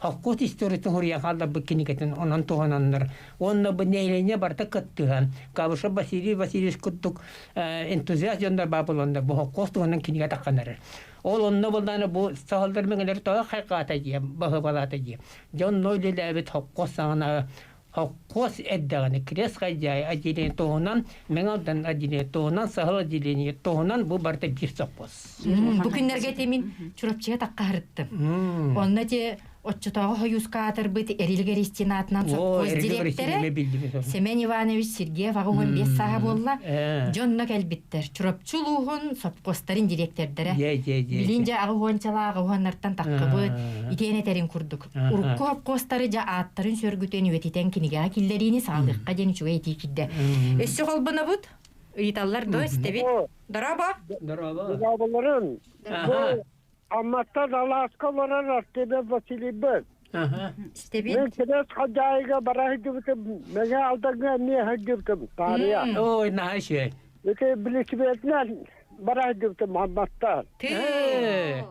холкуос историятын суруйан хаалларбыт кинигэтин онон туһананнар уонна бу нэһилиэнньэ барыта кыттыһан Габышев Василий Васильевич курдук энтузиаст дьоннор баар буоланнар бу холкуос туһунан кинигэ таххан эрэр. Ол онно буоллаҕына бу саһыллар мэҥэлэр тоҕо хайҕаата дии, баһыбалаата дии. Дьонно үлэлээбит холкуос саҕана Холкуос эрдэҕинэ Крест Хайдьаайы отделение туһунан, Мэҥэ Алдан отделение туһунан, Саһыл отделение туһунан бу барыта биир сопхуос. Бу күннэргэ ити мин Чурапчыга таххаһырыттым. Онно ити оччотооҕу хойууска аатырбыт Эрилик Эристин аатынан сопхуос дириэктэрэ Семен Иванович Сергеев 85 сааһа буолла. Дьонно кэлбиттэр. Чурапчы улууһун сопхуостарын дириэктэрдэрэ. Билин дьэ аҕы уончалаах уһаннартан таххыбыт итиэн этэрин курдук. Урукку хопкуостары дьэ ааттарын сөргүтэн үйэтитэн кинигэҕэ киллэриини саҕалыахха диэн үчүгэй этии киирдэ. Өссө холбонобут? Ыйыталлар дуо истэбит? Дорообо! Дорообо! Дорооболорун! Бу Амматтан алааска олорор Артемий Васильевич. Истэбит. Мен кирес хадьаайыга бара сылдьыбытым, Мэҥэ Алдаҥҥа эмиэ сылдьыбытым, таарыйа. Ой, наһаа үчүгэй. Ити билисибиэтинэн бара сылдьыбытым Амматтан. Тыы!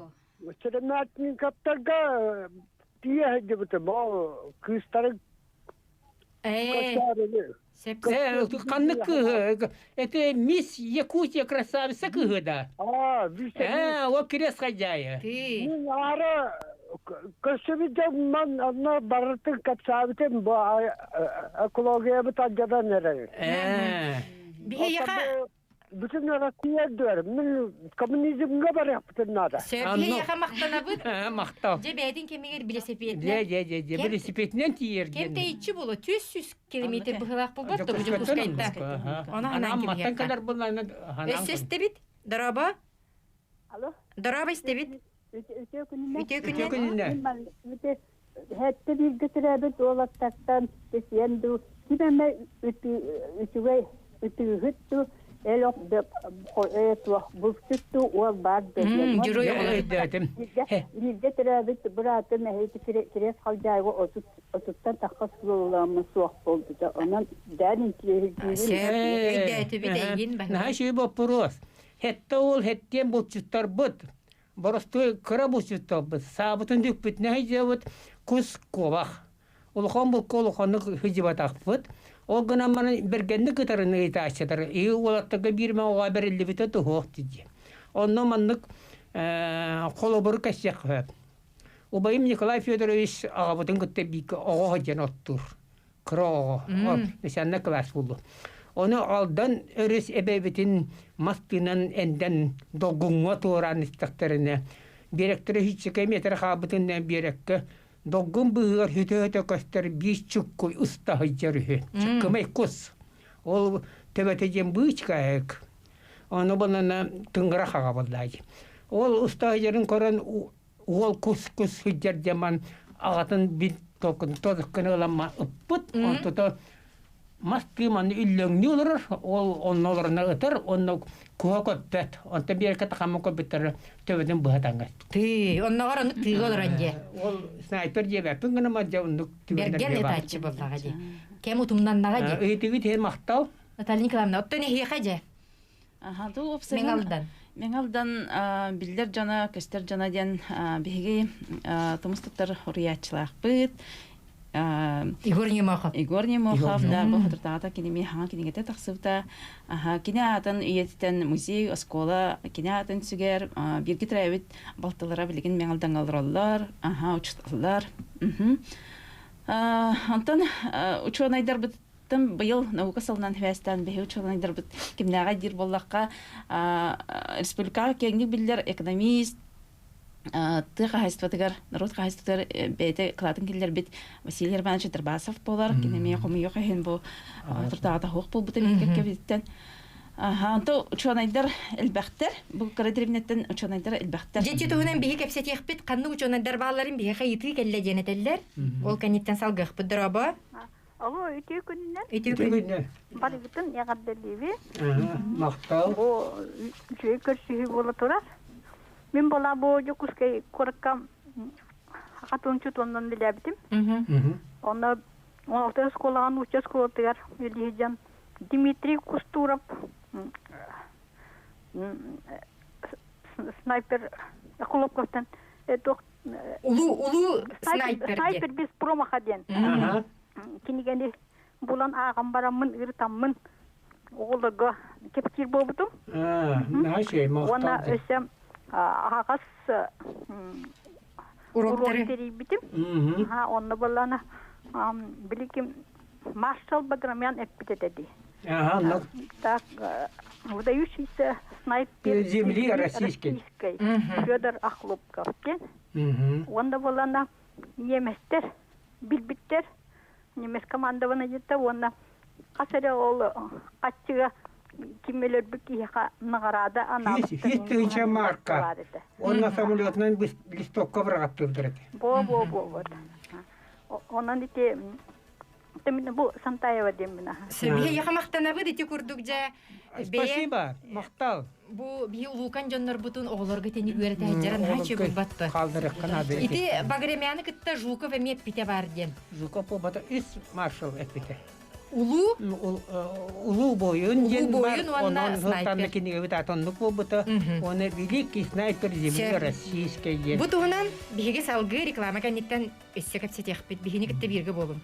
Селамятниковтарга тиийэ сылдьыбытым, ол кыыстарын Ээ, Э, ханнык кыыһы? Это мисс Якутия красавица кыыһы да? Аа, Э, ол кириэс хадьаайы. Ты. Мин аара көрсүбүт дьоммун онно барытын кэпсээбитим бу экологиябыт алдьатан эрэр. Э. Биһиэхэ Бүтүн Россия үрдүгэр мин коммунизмҥа барыахпытын наада. Сөп биһиэхэ махтанабыт. Махтал. Дьэ бэйэтин кэмигэр билисипиэтинэн. Дьэ, дьэ, дьэ, дьэ, билисипиэтинэн тиийэр Кэм тэйиччи буолуо, 400 километр быһыылаах буолбат да бу Дьокуускайта. Ону ханаан Маттан кэлэр буллаана Өссө истэбит. Дорообо. Алло. Дорообо истэбит. Үтүө күнүнэн. Үтүө күнүнэн. Хэтте бииргэ төрөөбүт уолаттартан сиэн дуу, ким эмэ үчүгэй үтүүһүт дуу, эл туох булчут дуу уол баар диэн. Бииргэ төрөөбүт быраатым эһиги кириэс халдьаайга отуттан тахха суолуламмын суох буолбута. Онон дээн интириэһиргиибин. Өйдөөтүбүт эйигин баһылай. Наһаа үчүгэй боппуруос. Хэтте уол хэттиэн булчуттарбыт. Боростуой кыра булчуттарбыт. Саабытын дүкпүтүнэ сылдьабыт кус куобах. Улахан булка улаханнык сылдьыбатахпыт. Ол гынан баран бэргэнник ытарын ыйытааччылар. И уолаттарга биир оҕо бэриллибитэ туһуох дии. Онно маннык холобуру кэсиэх сөп. Убайым Николай Федорович аҕабытын кытта бииргэ оҕо сылдьан оттуур. Кыра оҕо. Начальный класс буоллу. Ону Алдан өрүс эбэбитин мас тыынан эндэн долгуҥҥа туораан истэхтэринэ биэрэктэрэ сүүсчэкэ метр хаалбытын биэрэккэ долгун быыһыгар сүтэ-сүтэ көстөр биир чуккуй уста сылдьар үһү. Чыккымай кус. Ол төбөтө диэн быычкаайык. Ону булана тыҥыра хаҕа буоллаай. Ол уста сылдьарын көрөн уол кус-кус сылдьар дьаман аҕатын бил токун тодукканы ыламма ыппыт. Онтото мас тыыманы үллөҥнүү олорор, ол онно олорно ытар, онно куһа көппөт. Онтон биэркэ тахаммын көрбүттэр төбөтүн быһа таҥас. Тыы, онноҕор оннук тыыга олорон дьэ. Ол снайпер диэбэппин гына дьэ оннук түгэннэр Бэргэн ытааччы буоллаҕа дии. Кэм утумнаннаҕа дии. Ыйытыгыт иһин махтал. Наталья Николаевна, оттон эһиэхэ дьэ. Аха, ту уопсайынан Мэҥалдан биллэр дьоно, көстөр дьоно диэн биһиги тумус туттар уруйааччылаахпыт. Егор Немохов. Егор Немохов, да, бу хатыртаҕата киними хаҥа кинигэтэ тахсыбыта. Аха, кини аатын үйэтитэн музей, оскуола кини аатын сүгэр, бииргэ төрөөбүт балтылара билигин Мэҥалдаҥҥа олороллор, аха, учууталлар. Онтон учуонайдарбыт Тым быйыл наука сылынан сибээстээн биһи учуонайдарбыт кимнээҕэ диир буоллахха, республикаҕа киэҥник биллэр экономист, тыа хаһаайыстыбатыгар, норуот хаһаайыстыбатыгар бэйэтэ кылаатын киллэрбит Василий Романович Дарбасов буолар. Кини эмиэ хомуйуох иһин бу туртаҕата суох буолбута кэбиттэн. Онто учуонайдар элбэхтэр. Бу кыра дэриэбинэттэн учуонайдар элбэхтэр. Дьэ, ити туһунан биһи кэпсэтиэхпит. Ханнык учуонайдар баалларын биһиэхэ ыйытыы кэллэ диэн этэллэр. Ол кэнниттэн салгыахпыт дорообо. Алло, үтүө күнүнэн. Үтүө күнүнэн. Барыгытын эҕэрдэлиибин. Махтал. Бу үчүгэй көрсүһүү буола турар. Мин була бу Дьокуускай куоракка хатыҥчы туоннан билээбитим. Онно алты оскуолаҕа нуучча оскуолатыгар үлэлиһдьэн Дмитрий Кустуров снайпер Кулаковтан Улуу улуу снайпер снайпер без промаха диэн кинигэни булан ааҕан бараммын ырытаммын оҕолорго кэпсиир буолбутум. Уонна өссө аһаҕас уруок тэрийбитим. Онно буоллаана билигин маршал Баграмян эппит этэ дии. Так, выдающийся снайпер земли российской Федор Охлопков диэн. Уонна буоллаана немецтэр билбиттэр немец командована диэтэ уонна хас эрэ ол хаччыга ким өлөрбүт киһиэхэ наҕараада анаабыттар. Үс тыһыынча марка. Уонна самолетунан листокка быраҕаттыыллар этэ. Бо бо бо вот. Онон ити бу Сантаева диэммин аха. Биһиэхэ махтанабыт ити курдук дьэ. Спасибо, махтал. Бу биһи улуукан дьоннорбутун оҕолорго итини үөрэтэ сылдьарын наһаа булбатта. Хаалларыахха наада. Ити Багремяны кытта Жуков эмиэ эппитэ баар диэн. Жуков буолбата үс маршал эппитэ. Улуу? Улуу буойун диэн Улуу буойун уонна снайпер. Кинигэбит атоннук буолбута. Уонна великий снайпер земли российской диэн. Бу туһунан биһиги салгыы реклама кэнниттэн өссө кэпсэтиэхпит. Биһини кытта бииргэ буолуҥ.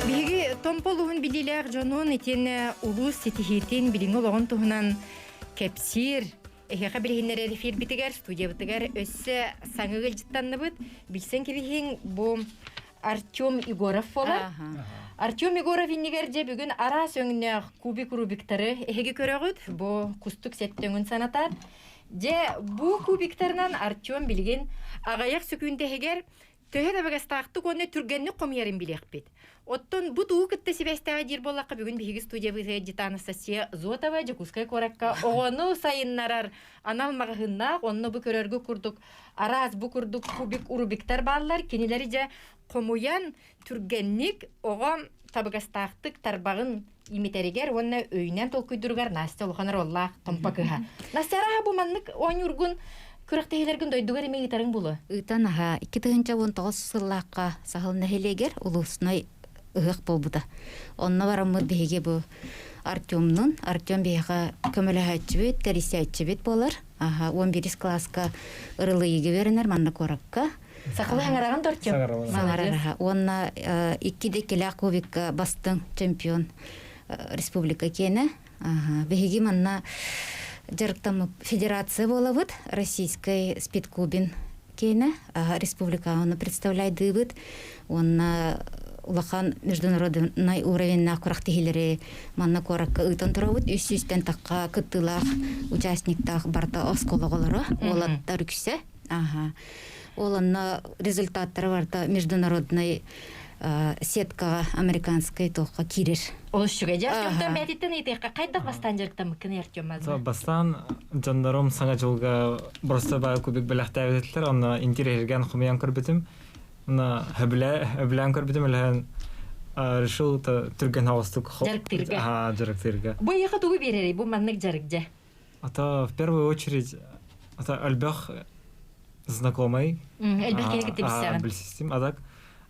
Биһиги Томпо улууһун билиилээх дьонун итиэннэ улуус ситиһиитин билиҥҥи олоҕун туһунан кэпсиир эһиэхэ билиһиннэрэр эфирбитигэр студиябытыгар өссө саҥа ыалдьыттанныбыт. Билсэн кэбиһиҥ бу Артем Егоров буолар. Артем Егоров иннигэр дьэ бүгүн араас өҥнөөх кубик рубиктары эһиги көрөҕүт. Бу кустук сэттэ өҥүн санатар. Дьэ бу кубиктарынан Артем билигин аҕыйах сөкүүндэһигэр төһө табыгастаахтык уонна түргэнник хомуйарын билиэхпит. Оттон бу тугу кытта сибээстээҕэ диир буоллахха, бүгүн биһиги студиябытыгар дьита Анастасия Зотова Дьокуускай куоракка оҕону сайыннарар анал маҕаһыыннаах, онно бу көрөргө курдук араас бу курдук кубик рубиктар бааллар. Кинилэри дьэ хомуйан түргэнник оҕо табыгастаахтык тарбаҕын имитэригэр уонна өйүнэн толкуйдуругар Настя улахан оруоллаах томпо кыһа. Настя арааһа бу маннык оонньуургун күрэхтэһиилэргин дойдугар эмиэ ыытарыҥ булу? Ыытан аһа 2019 сыллаахха Саһыл нэһилиэгэр улуусной ыһыах буолбута. Онно бараммыт биһиги бу Артемнун, Артем биһиэхэ көмөлөһөөччүбүт, тэрийсээччибит буолар. Аха, 11 кылааска ырылыйыга үөрэнэр манна куоракка. Сахалыы хаҥараҕын Артем? Саҥарар. Уонна икки декелээх кубикка бастыҥ чемпион республика киэнэ. Биһиги манна дьарыктаммыт федерация буолабыт, российскай спидкубин киэнэ республиканы представляйдыыбыт уонна улахан международный уровеннаах күрэхтэһиилэри манна куоракка ыытан турабыт. Үс сүүстэн тахха кыттыылаах участниктаах барыта оскуола оҕолоро, уолаттар үксэ. Аха. Ол онно результаттара барыта международный сеткаҕа американскай туохха киирэр. Олус үчүгэй. Дьэ, Артемтан бэйэтиттэн ыйытыахха хайдах бастаан дьарыктаммыккын Артем манна? Бастаан дьоннорум саҥа дьылга просто баа кубик бэлэхтээбиттэр, онно интириэһиргээн хомуйан көрбүтүм. Онно хөбүлээн көрбүтүм, үлэһэн решил түргэн соҕустук дьарыктыырга. Аха, дьарыктыырга. Бу эйиэхэ тугу биэрэрий? Бу маннык дьарык дьэ. А то в первую очередь это элбэх знакомый. Элбэх киһи кытта билсэҕин. Билсистим. А так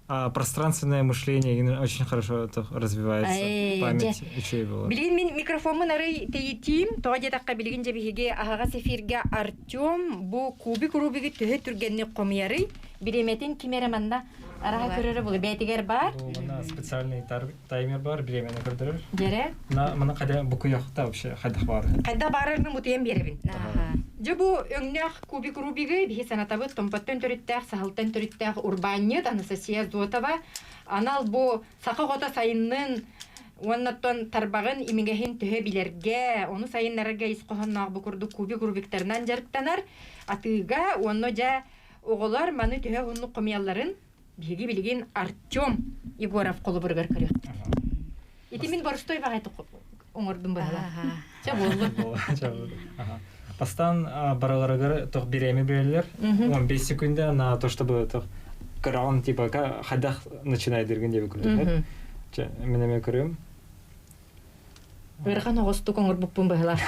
пространственное мышление очень хорошо это развивается. Память үчүгэй буолар. Билигин мин микрофоммун арый тэйитиим. Тоҕо диэтэххэ билигин дьэ биһиги аһаҕас эфиргэ Артем бу кубик Рубигы төһө түргэнник хомуйарый? Бириэмэтин ким эрэ манна араха көрөрө булу бээтигэр баар. Бу специальный таймер бар, бириэмэни көрдөрөр. Дьэрэ. На мана хайда букуйахта вообще хайдах баар. Хайда баарарны мутуйан биэрэбин. Дьэ бу өҥнөөх кубик Рубигы биһи санатабыт Томпоттон төрүттээх, Саһылтан төрүттээх урбаанньыт Анастасия Зотова анал бу саха оҕото сайыннын уоннаттан тарбаҕын имигэһин төһө билэргэ, ону сайыннарарга ис хоһоонноох бу курдук кубик Рубиктарынан дьарыктанар атыыга уонна дьэ оҕолор маны төһө уһуннук хомуйалларын биһиги билигин Артем Егоров холобуругар көрүөхпүт. Ити мин боростой баҕайы оҥордум быһыылаах. Чэ буоллун. Бастаан бараларыгар тох бириэми береллер. 15 секунда на то, чтобы тох көрөҕүн типа хайдах начинайдыргын диэби күлдүлэр. Чэ, мин эмиэ көрүм. Ыарахан оҕостук оҥорбуппун быһыылаах.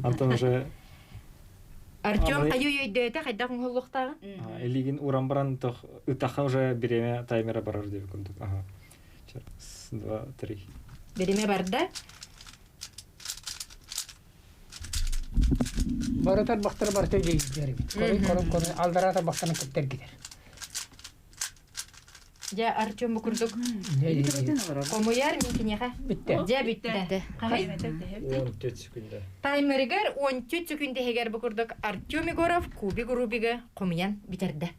Антон уже Артем хайыы өйдөөтө хайдах оҥоһуллуохтааҕын? Илигин уран баран тох ытахха уже бириэмэ таймера барар диэбит курдук. Ага. Раз, два, три. Бириэмэ барда. Бары тарбахтары барыта илиилэр эбит. Корой корон корой алдараа тарбахтарын кытта эргитэр. Дьэ, Артем бу курдук хомуйар мин киниэхэ. Бүттэ. Дьэ, бүттэ. 14 секунда. Таймеригэр 14 секунда бу курдук Артем Егоров кубик Рубигы хомуйан бүтэрдэ.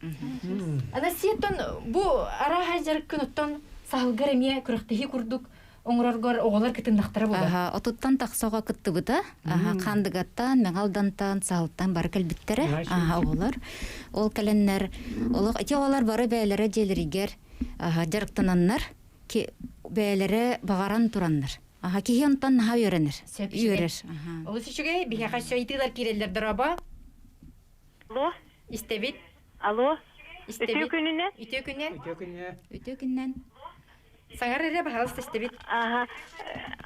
Анастасияттан бу арааһа дьарыккын оттон саһылгар эмиэ күрэхтэһии курдук оҥороргор оҕолор кытыннахтара буолар. Аха, отуттан тахсаҕа кыттыбыта. Аха, Хандыгаттан, Мэҥалдантан, Саһылтан бары кэлбиттэрэ. Аха, оҕолор. Ол кэлэннэр, олох ити оҕолор бары бэйэлэрэ дьиэлэригэр аха, дьарыктананнар, бэйэлэрэ баҕаран тураннар. Аха, киһи онтон наһаа үөрэнэр. Үөрэр. Олус үчүгэй, биһиэхэ өссө ыйытыылар киирэллэр дорообо. Алло. Истэбит. Алло. Истэбит. Үтүө күнүнэн. Үтүө күнүнэн. Үтүө күнүнэн. Үтүө күнүнэн. Саҥар эрэ баһаалыста истэбит. Аха.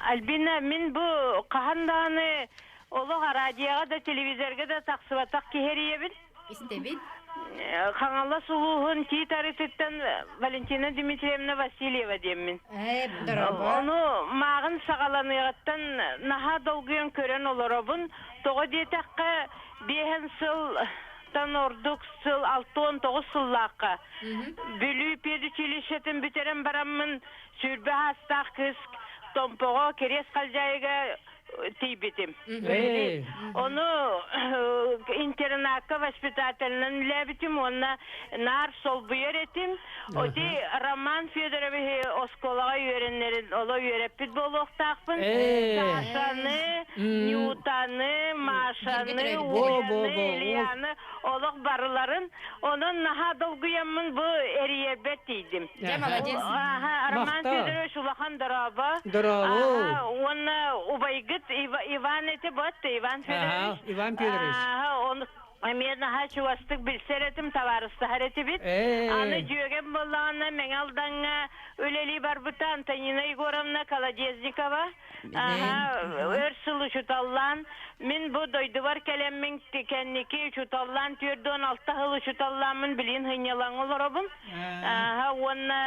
Альбина, мин бу хаһан даҕаны олох араадьыйаҕа да, телевизорга да тахсыбатах киһи эрийэбин. Истэбит. Хаҥалас улууһун Тиит Арыытыттан Валентина Дмитриевна Васильева диэммин. Дорообо. Ону мааҕын саҕаланыаҕыттан наһаа долгуйан көрөн олоробун. Тоҕо диэтэххэ, биэһэн сылтан ордук сыл 69 сыллаахха Бүлүү педучилищетын бүтэрэн бараммын сүүрбэ аастаах кыыс Томпоҕо Кириэс Халдьаайыга тиийбитим. Ону интернакка воспитателинэн үлээбитим уонна наар солбуйар этим. Оти Роман Федоровиһы оскуолаҕа үөрэннэрин оло үөрэппит буолуохтаахпын. Сашаны, Нютаны, Машаны, Уляны, Ильяны олох барыларын. Онон наһаа долгуйаммын бу эрийэрбэр тиийдим. Дьэ, молодец. Аха, Роман Федорович улахан дорообо. Дорообо. Уонна убайгыт Иван эти бот, Иван Федорович. Иван Федорович. Он эмиэ наһаа чугастык билсэр этим, табаарыстаһар этибит. Аны дьүөгэм буоллаҕына Мэҥэ Алдаҥҥа үлэлии барбыта Антонина Егоровна Колодезникова. Өр сыл учуталлаан. Мин бу дойдубар кэлэммин кэнники учууталлаан 46 сыл учууталлааммын билигин сынньалаҥҥа олоробун. Ааһа уонна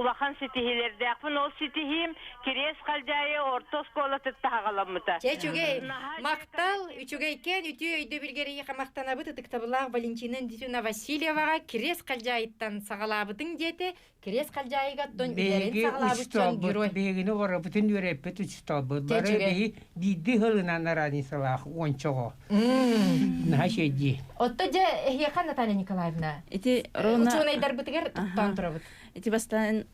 улахан ситиһиилэрдээхпин. Ол ситиһиим Кириэс Халдьаайы орто оскуолатыттан саҕаламмыта. Чэ, үчүгэй. Махтал, үчүгэйкээн үтүө өйдөбүлгэр эйиэхэ махтанабыт ытыктабыллаах Валентина Андитовна Васильеваҕа Кириэс Халдьаайыттан саҕалаабытыҥ диэтэ. Кириэс Халдьаайыга оттон үлэлэрин Биһиги саҕалаабыт дьон учууталбыт, герой. биһигини барыбытын үөрэппит учууталбыт. Чэ, Бары үчүгэй. биһи биирдии сылынан разницалаах уончоҕо. Наһаа үчүгэй Отто дьэ эһиэхэ Наталья Николаевна Ити ровно учуонайдарбытыгар туттаан турабыт. Ити бастаан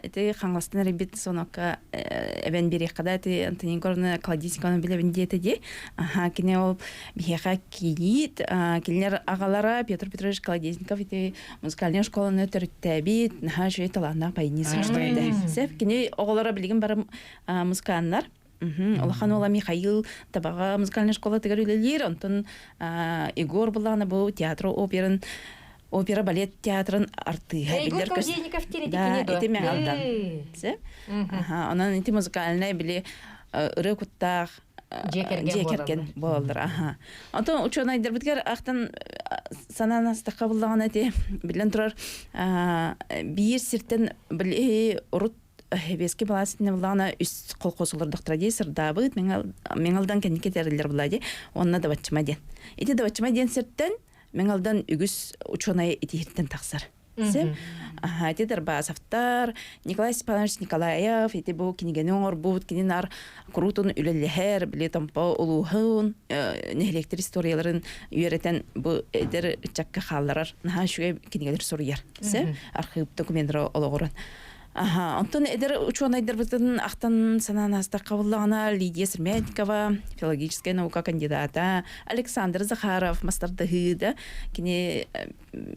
ити Хаҥаластан эрийбит сонокка эбэн биэриэххэ да ити Антонина Егоровна Колодезникованы билэбин диэтэ дии. Аха кини ол биһиэхэ кийиит кинилэр аҕалара Петр Петрович Колодезников ити музыкальнай школаны төрүттээбит наһаа үчүгэй талааннаах баянист этэ. Сеп кини оҕолоро билигин бары музыканнар. Улахан уола Михаил Табаҕа музыкальнай школатыгар үлэлиир, онтон Егор буллаҕына бу театр оперын опера балет театрын артыыһа Егор биллэр көс Колодезников диэн ити Да, кини дуо? ити Мэҥалдан. Аха, онон ити музыкальнай били ырыа куттаах Дьиэ кэргэн дьиэ кэргэн буолаллар. Аха. Онтон учуонайдарбытыгар ахтан санаан астахха буллаҕына ити биллэн турар биир сиртэн били урут Сэбиэскэй былаас иннинэ буллаҕына үс колхоз олордохторо дии сырдаабыт Мэҥалдан кэнники тэриллэр була дии уонна Дабаччыма диэн. Ити Дабаччыма диэн сиртэн Мэҥалдан үгүс учуонай итиһиттэн тахсар. Сем аха ити Дарбасовтар, Николай Степанович Николаев ити бу кинигэни оҥорбут, кини нар куруутун үлэлэһэр, били Томпо улууһун, нэһилиэктэр историяларын үөрэтэн бу эдэр ыччакка хаалларар наһаа үчүгэй кинигэлэр суруйар. Сем архыып документтара олоҕуран. Аха, онтон эдэр учуонайдарбытын ахтан санаан аастахха буллаҕына Лидия Сырмятникова, филологическай наука кандидата, Александр Захаров, мастардыһыы кини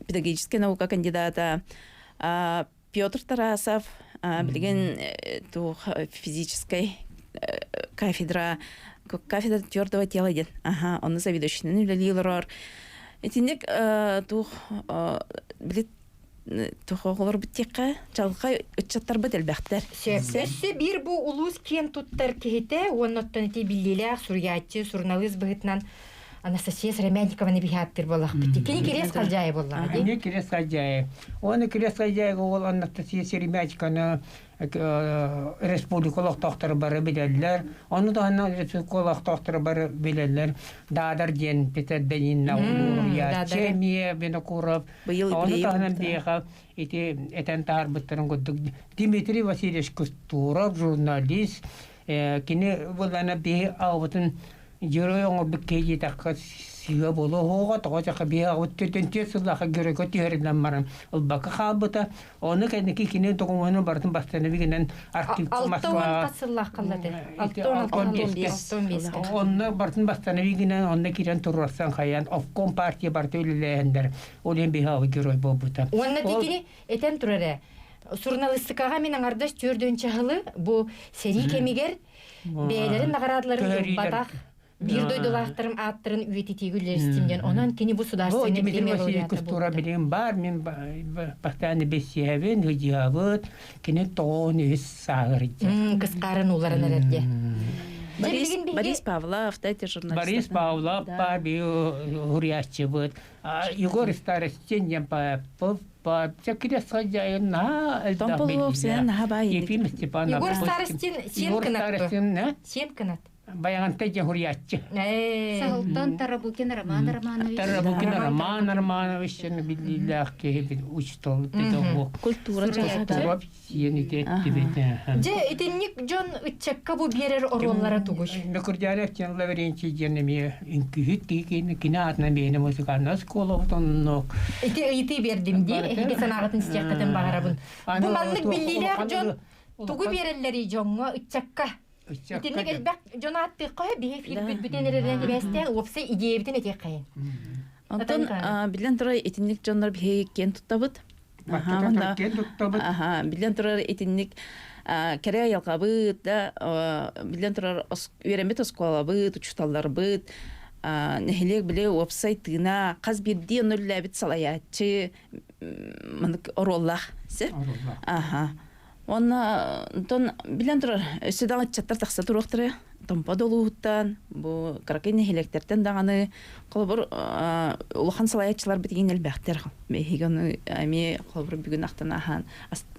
педагогическай наука кандидата, Петр Тарасов, билигин туох физическай кафедра кафедра твердого тела диэн, аха, онно заведующийынан үлэлии олорор. Итинник туох били Оҕолорбут диэххэ, чалҕай ыччаттарбыт элбэхтэр. Сөп. Өссө биир бу улуус киэн туттар киһитэ уонна оттон ити биллиилээх суруйааччы, суруналыыс быһыытынан Анастасия Сыромятникованы биһааттыр буоллахпыт. Кини Кириэс Халдьаайы буоллаҕа дии. Кини Кириэс Халдьаайы. Уонна Кириэс Халдьаайыга ол Анастасия Сыромятникованы республика олохтоохторо бары билэллэр. Ону таһынан республика олохтоохторо бары билэллэр. Даадар диэн Петр Бенинна уруйааччы эмиэ Винокуров Быйыл Ону таһынан биһиэхэ ити этэн таһаарбыттарын курдук Дмитрий Васильевич Кустуров, журналист, кини былана биһи аҕабытын герой оҥорбут киһи диэтэххэ сыыһа буолуо суоҕа, тоҕо диэтэххэ биһи аҕабыт төрдүн сыллаахха геройга түһэринэн баран ылбакка хаалбыта. Ону кэнники кини докумуонун барытын бастанабигинэн архивка Москваҕа 60 сыллаах қаллады. 65 Онно барытын бастанабигинэн онно киирэн туруорсан хайан обком партия барыта үлэлээһиннэр ол иһин биһиги герой буолбута. Уонна дикини этэн турар ээ. Суруналыыстыкаҕа мин аҥардас төрдүн чаһылы бу сэрии кэмигэр бэйэлэрин наҕараадаларын ылбатах биир дойдулаахтарым ааттарын үйэтитиигэ үлэлэстим диэн. Онон кини бу судаарственный Дмитрий премия Васильевич лауреата Кустура буолбута. билигин баар, мин бастаан бэссиэһэбин, ыдьыабыт, кини тоҕуон үһүс сааһырдьа. Кыскаарын ууларан эрэрде. Борис, Борис Павлов, да, эти журналисты. Борис Павлов, да. Хурияччыбыт. Егор Старостин диэн поэппыт Чакыря сылдьайын наһаа элбэх Томполов сен наһаа баай Ефим Степанов Егор Старостин сиэн Егор кынат Старостин сиэн кынат Баягантай диэн хуруйааччы. Саһылтан Тарабукин Роман Романович. Тарабукин Роман Романович биллиилээх киһи учуутал педагог. Культура Культура сиэн итиэттибит. Дьэ итинник дьон ыччакка бу биэрэр оруоллара тугуй? Мекурдярев диэн Лаврентий диэн эмиэ үҥкүүһүт киһи кини аатынан бэйэни музыкальнай оскуолабыт оннук. Ити ыйытыы биэрдим дии. Эһиги санааҕытын истиэххитин баҕарабын. Бу маннык биллиилээх дьон тугу биэрэллэрий дьоҥҥо ыччакка? Итинник элбэх дьон ааттыахха биһи эфирбит бүтэн эрэринэн сибээстээн уопсай идиэйэбитин этиэххэйин. Онтон биллэн турар итинник дьоннор биһиги киэн туттабыт. Киэн туттабыт. Биллэн турар итинник кэрэ айылҕабыт да биллэн турар үөрэммит оскуолабыт, учууталларбыт нэһилиэк били уопсай тыына хас биирдии ону үлэлээбит салайааччы маннык оруоллаах. Аха. Уонна онтон билэн турар өссө даҕаны ыччаттар тахса туруохтара. Томпо долууһуттан, бу кыракый нэһилиэктэртэн даҕаны холобур улахан салайааччыларбыт игин элбэхтэр. Биһиги ону эмиэ холобур бүгүн ахтан аһаан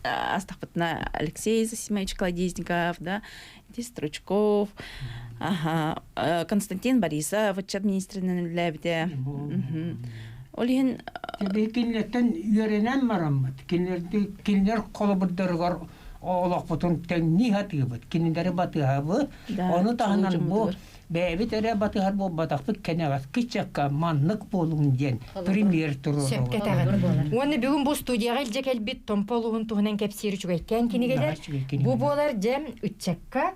астахпытына Алексей Зосимович Колодезников, да, ити Стручков, аха, Константин Борисов ыччат министринэн үлэлээбитэ. Ол иһин Кинилэртэн үөрэнэн бараммыт, кинилэр холобурдарыгар олохпутун тэҥнии сатыыбыт, кинилэри батыһабыт. Ону таһынан бу бэйэбит эрэ батыһар буолбатахпыт, кэнэҕэски ыччакка маннык буолуҥ диэн премьер туруорабыт. Уонна бүгүн бу студияҕа илдьэ кэлбит Томпо улууһун туһунан кэпсиир үчүгэйкээн кинигэлэр. Бу буолар дьэ ыччакка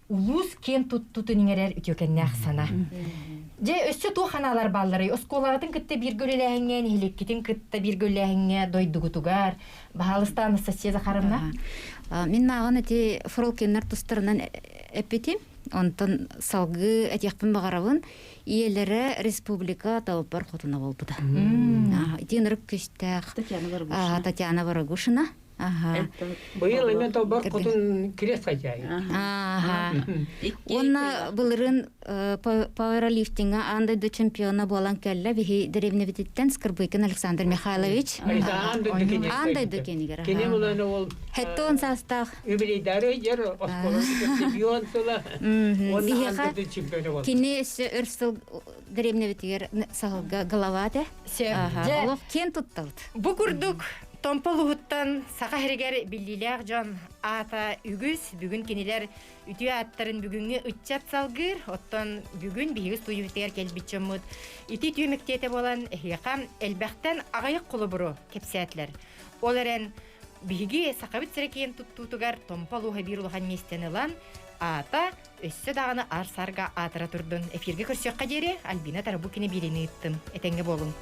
улуус киэн туттутун иҥэрэр үтүөкэннээх сана. Дьэ, өссө туох анаалар баалларый? Оскуолаҕытын кытта бииргэ үлэлээһиҥҥэ, нэһилиэккитин кытта бииргэ үлэлээһиҥҥэ дойдугутугар, баһаалыста Анастасия Захаровна. Мин мааҕын ити Фролкиннар тустарынан эппитим. Онтон салгыы этиэхпин баҕарабын. Ийэлэрэ республика талбар хотуна буолбута. Ити ынырык күстээх Татьяна Ворогушина. Быйыл эмиэ толбор хотун крест хозяин. Уонна былырын пауэрлифтинга аан дойду чемпиона буолан кэллэ биһи дэриэбинэбититтэн Скорбыкин Александр Михайлович. Аан дойду кенигер. Кини булан ол Хеттон саастаах. Юбилейдары жер оскола чемпион сыла. Биһиэхэ кини өссө өр сыл дэриэбинэбитигэр саһылга глава этэ. Олох киэн туттабыт. Бу курдук Томпо улууһуттан Саха сиригэр биллиилээх дьон аата үгүс. Бүгүн кинилэр үтүө ааттарын бүгүҥҥү ыччат салгыыр. Оттон бүгүн биһиги студиябытыгар кэлбит дьоммут ити үтүө мэктиэтэ буолан эһиэхэ элбэхтэн аҕыйах холобуру кэпсээтилэр. Ол эрэн биһиги Сахабыт сирэ киэн туттуутугар Томпо улууһа биир улахан миэстэни ылан аата өссө даҕаны аар-саарга аатыра турдун. Эфиргэ көрсүөххэ диэри Альбина Тарабукина биэриини ыыттым. Этэҥҥэ буолуҥ.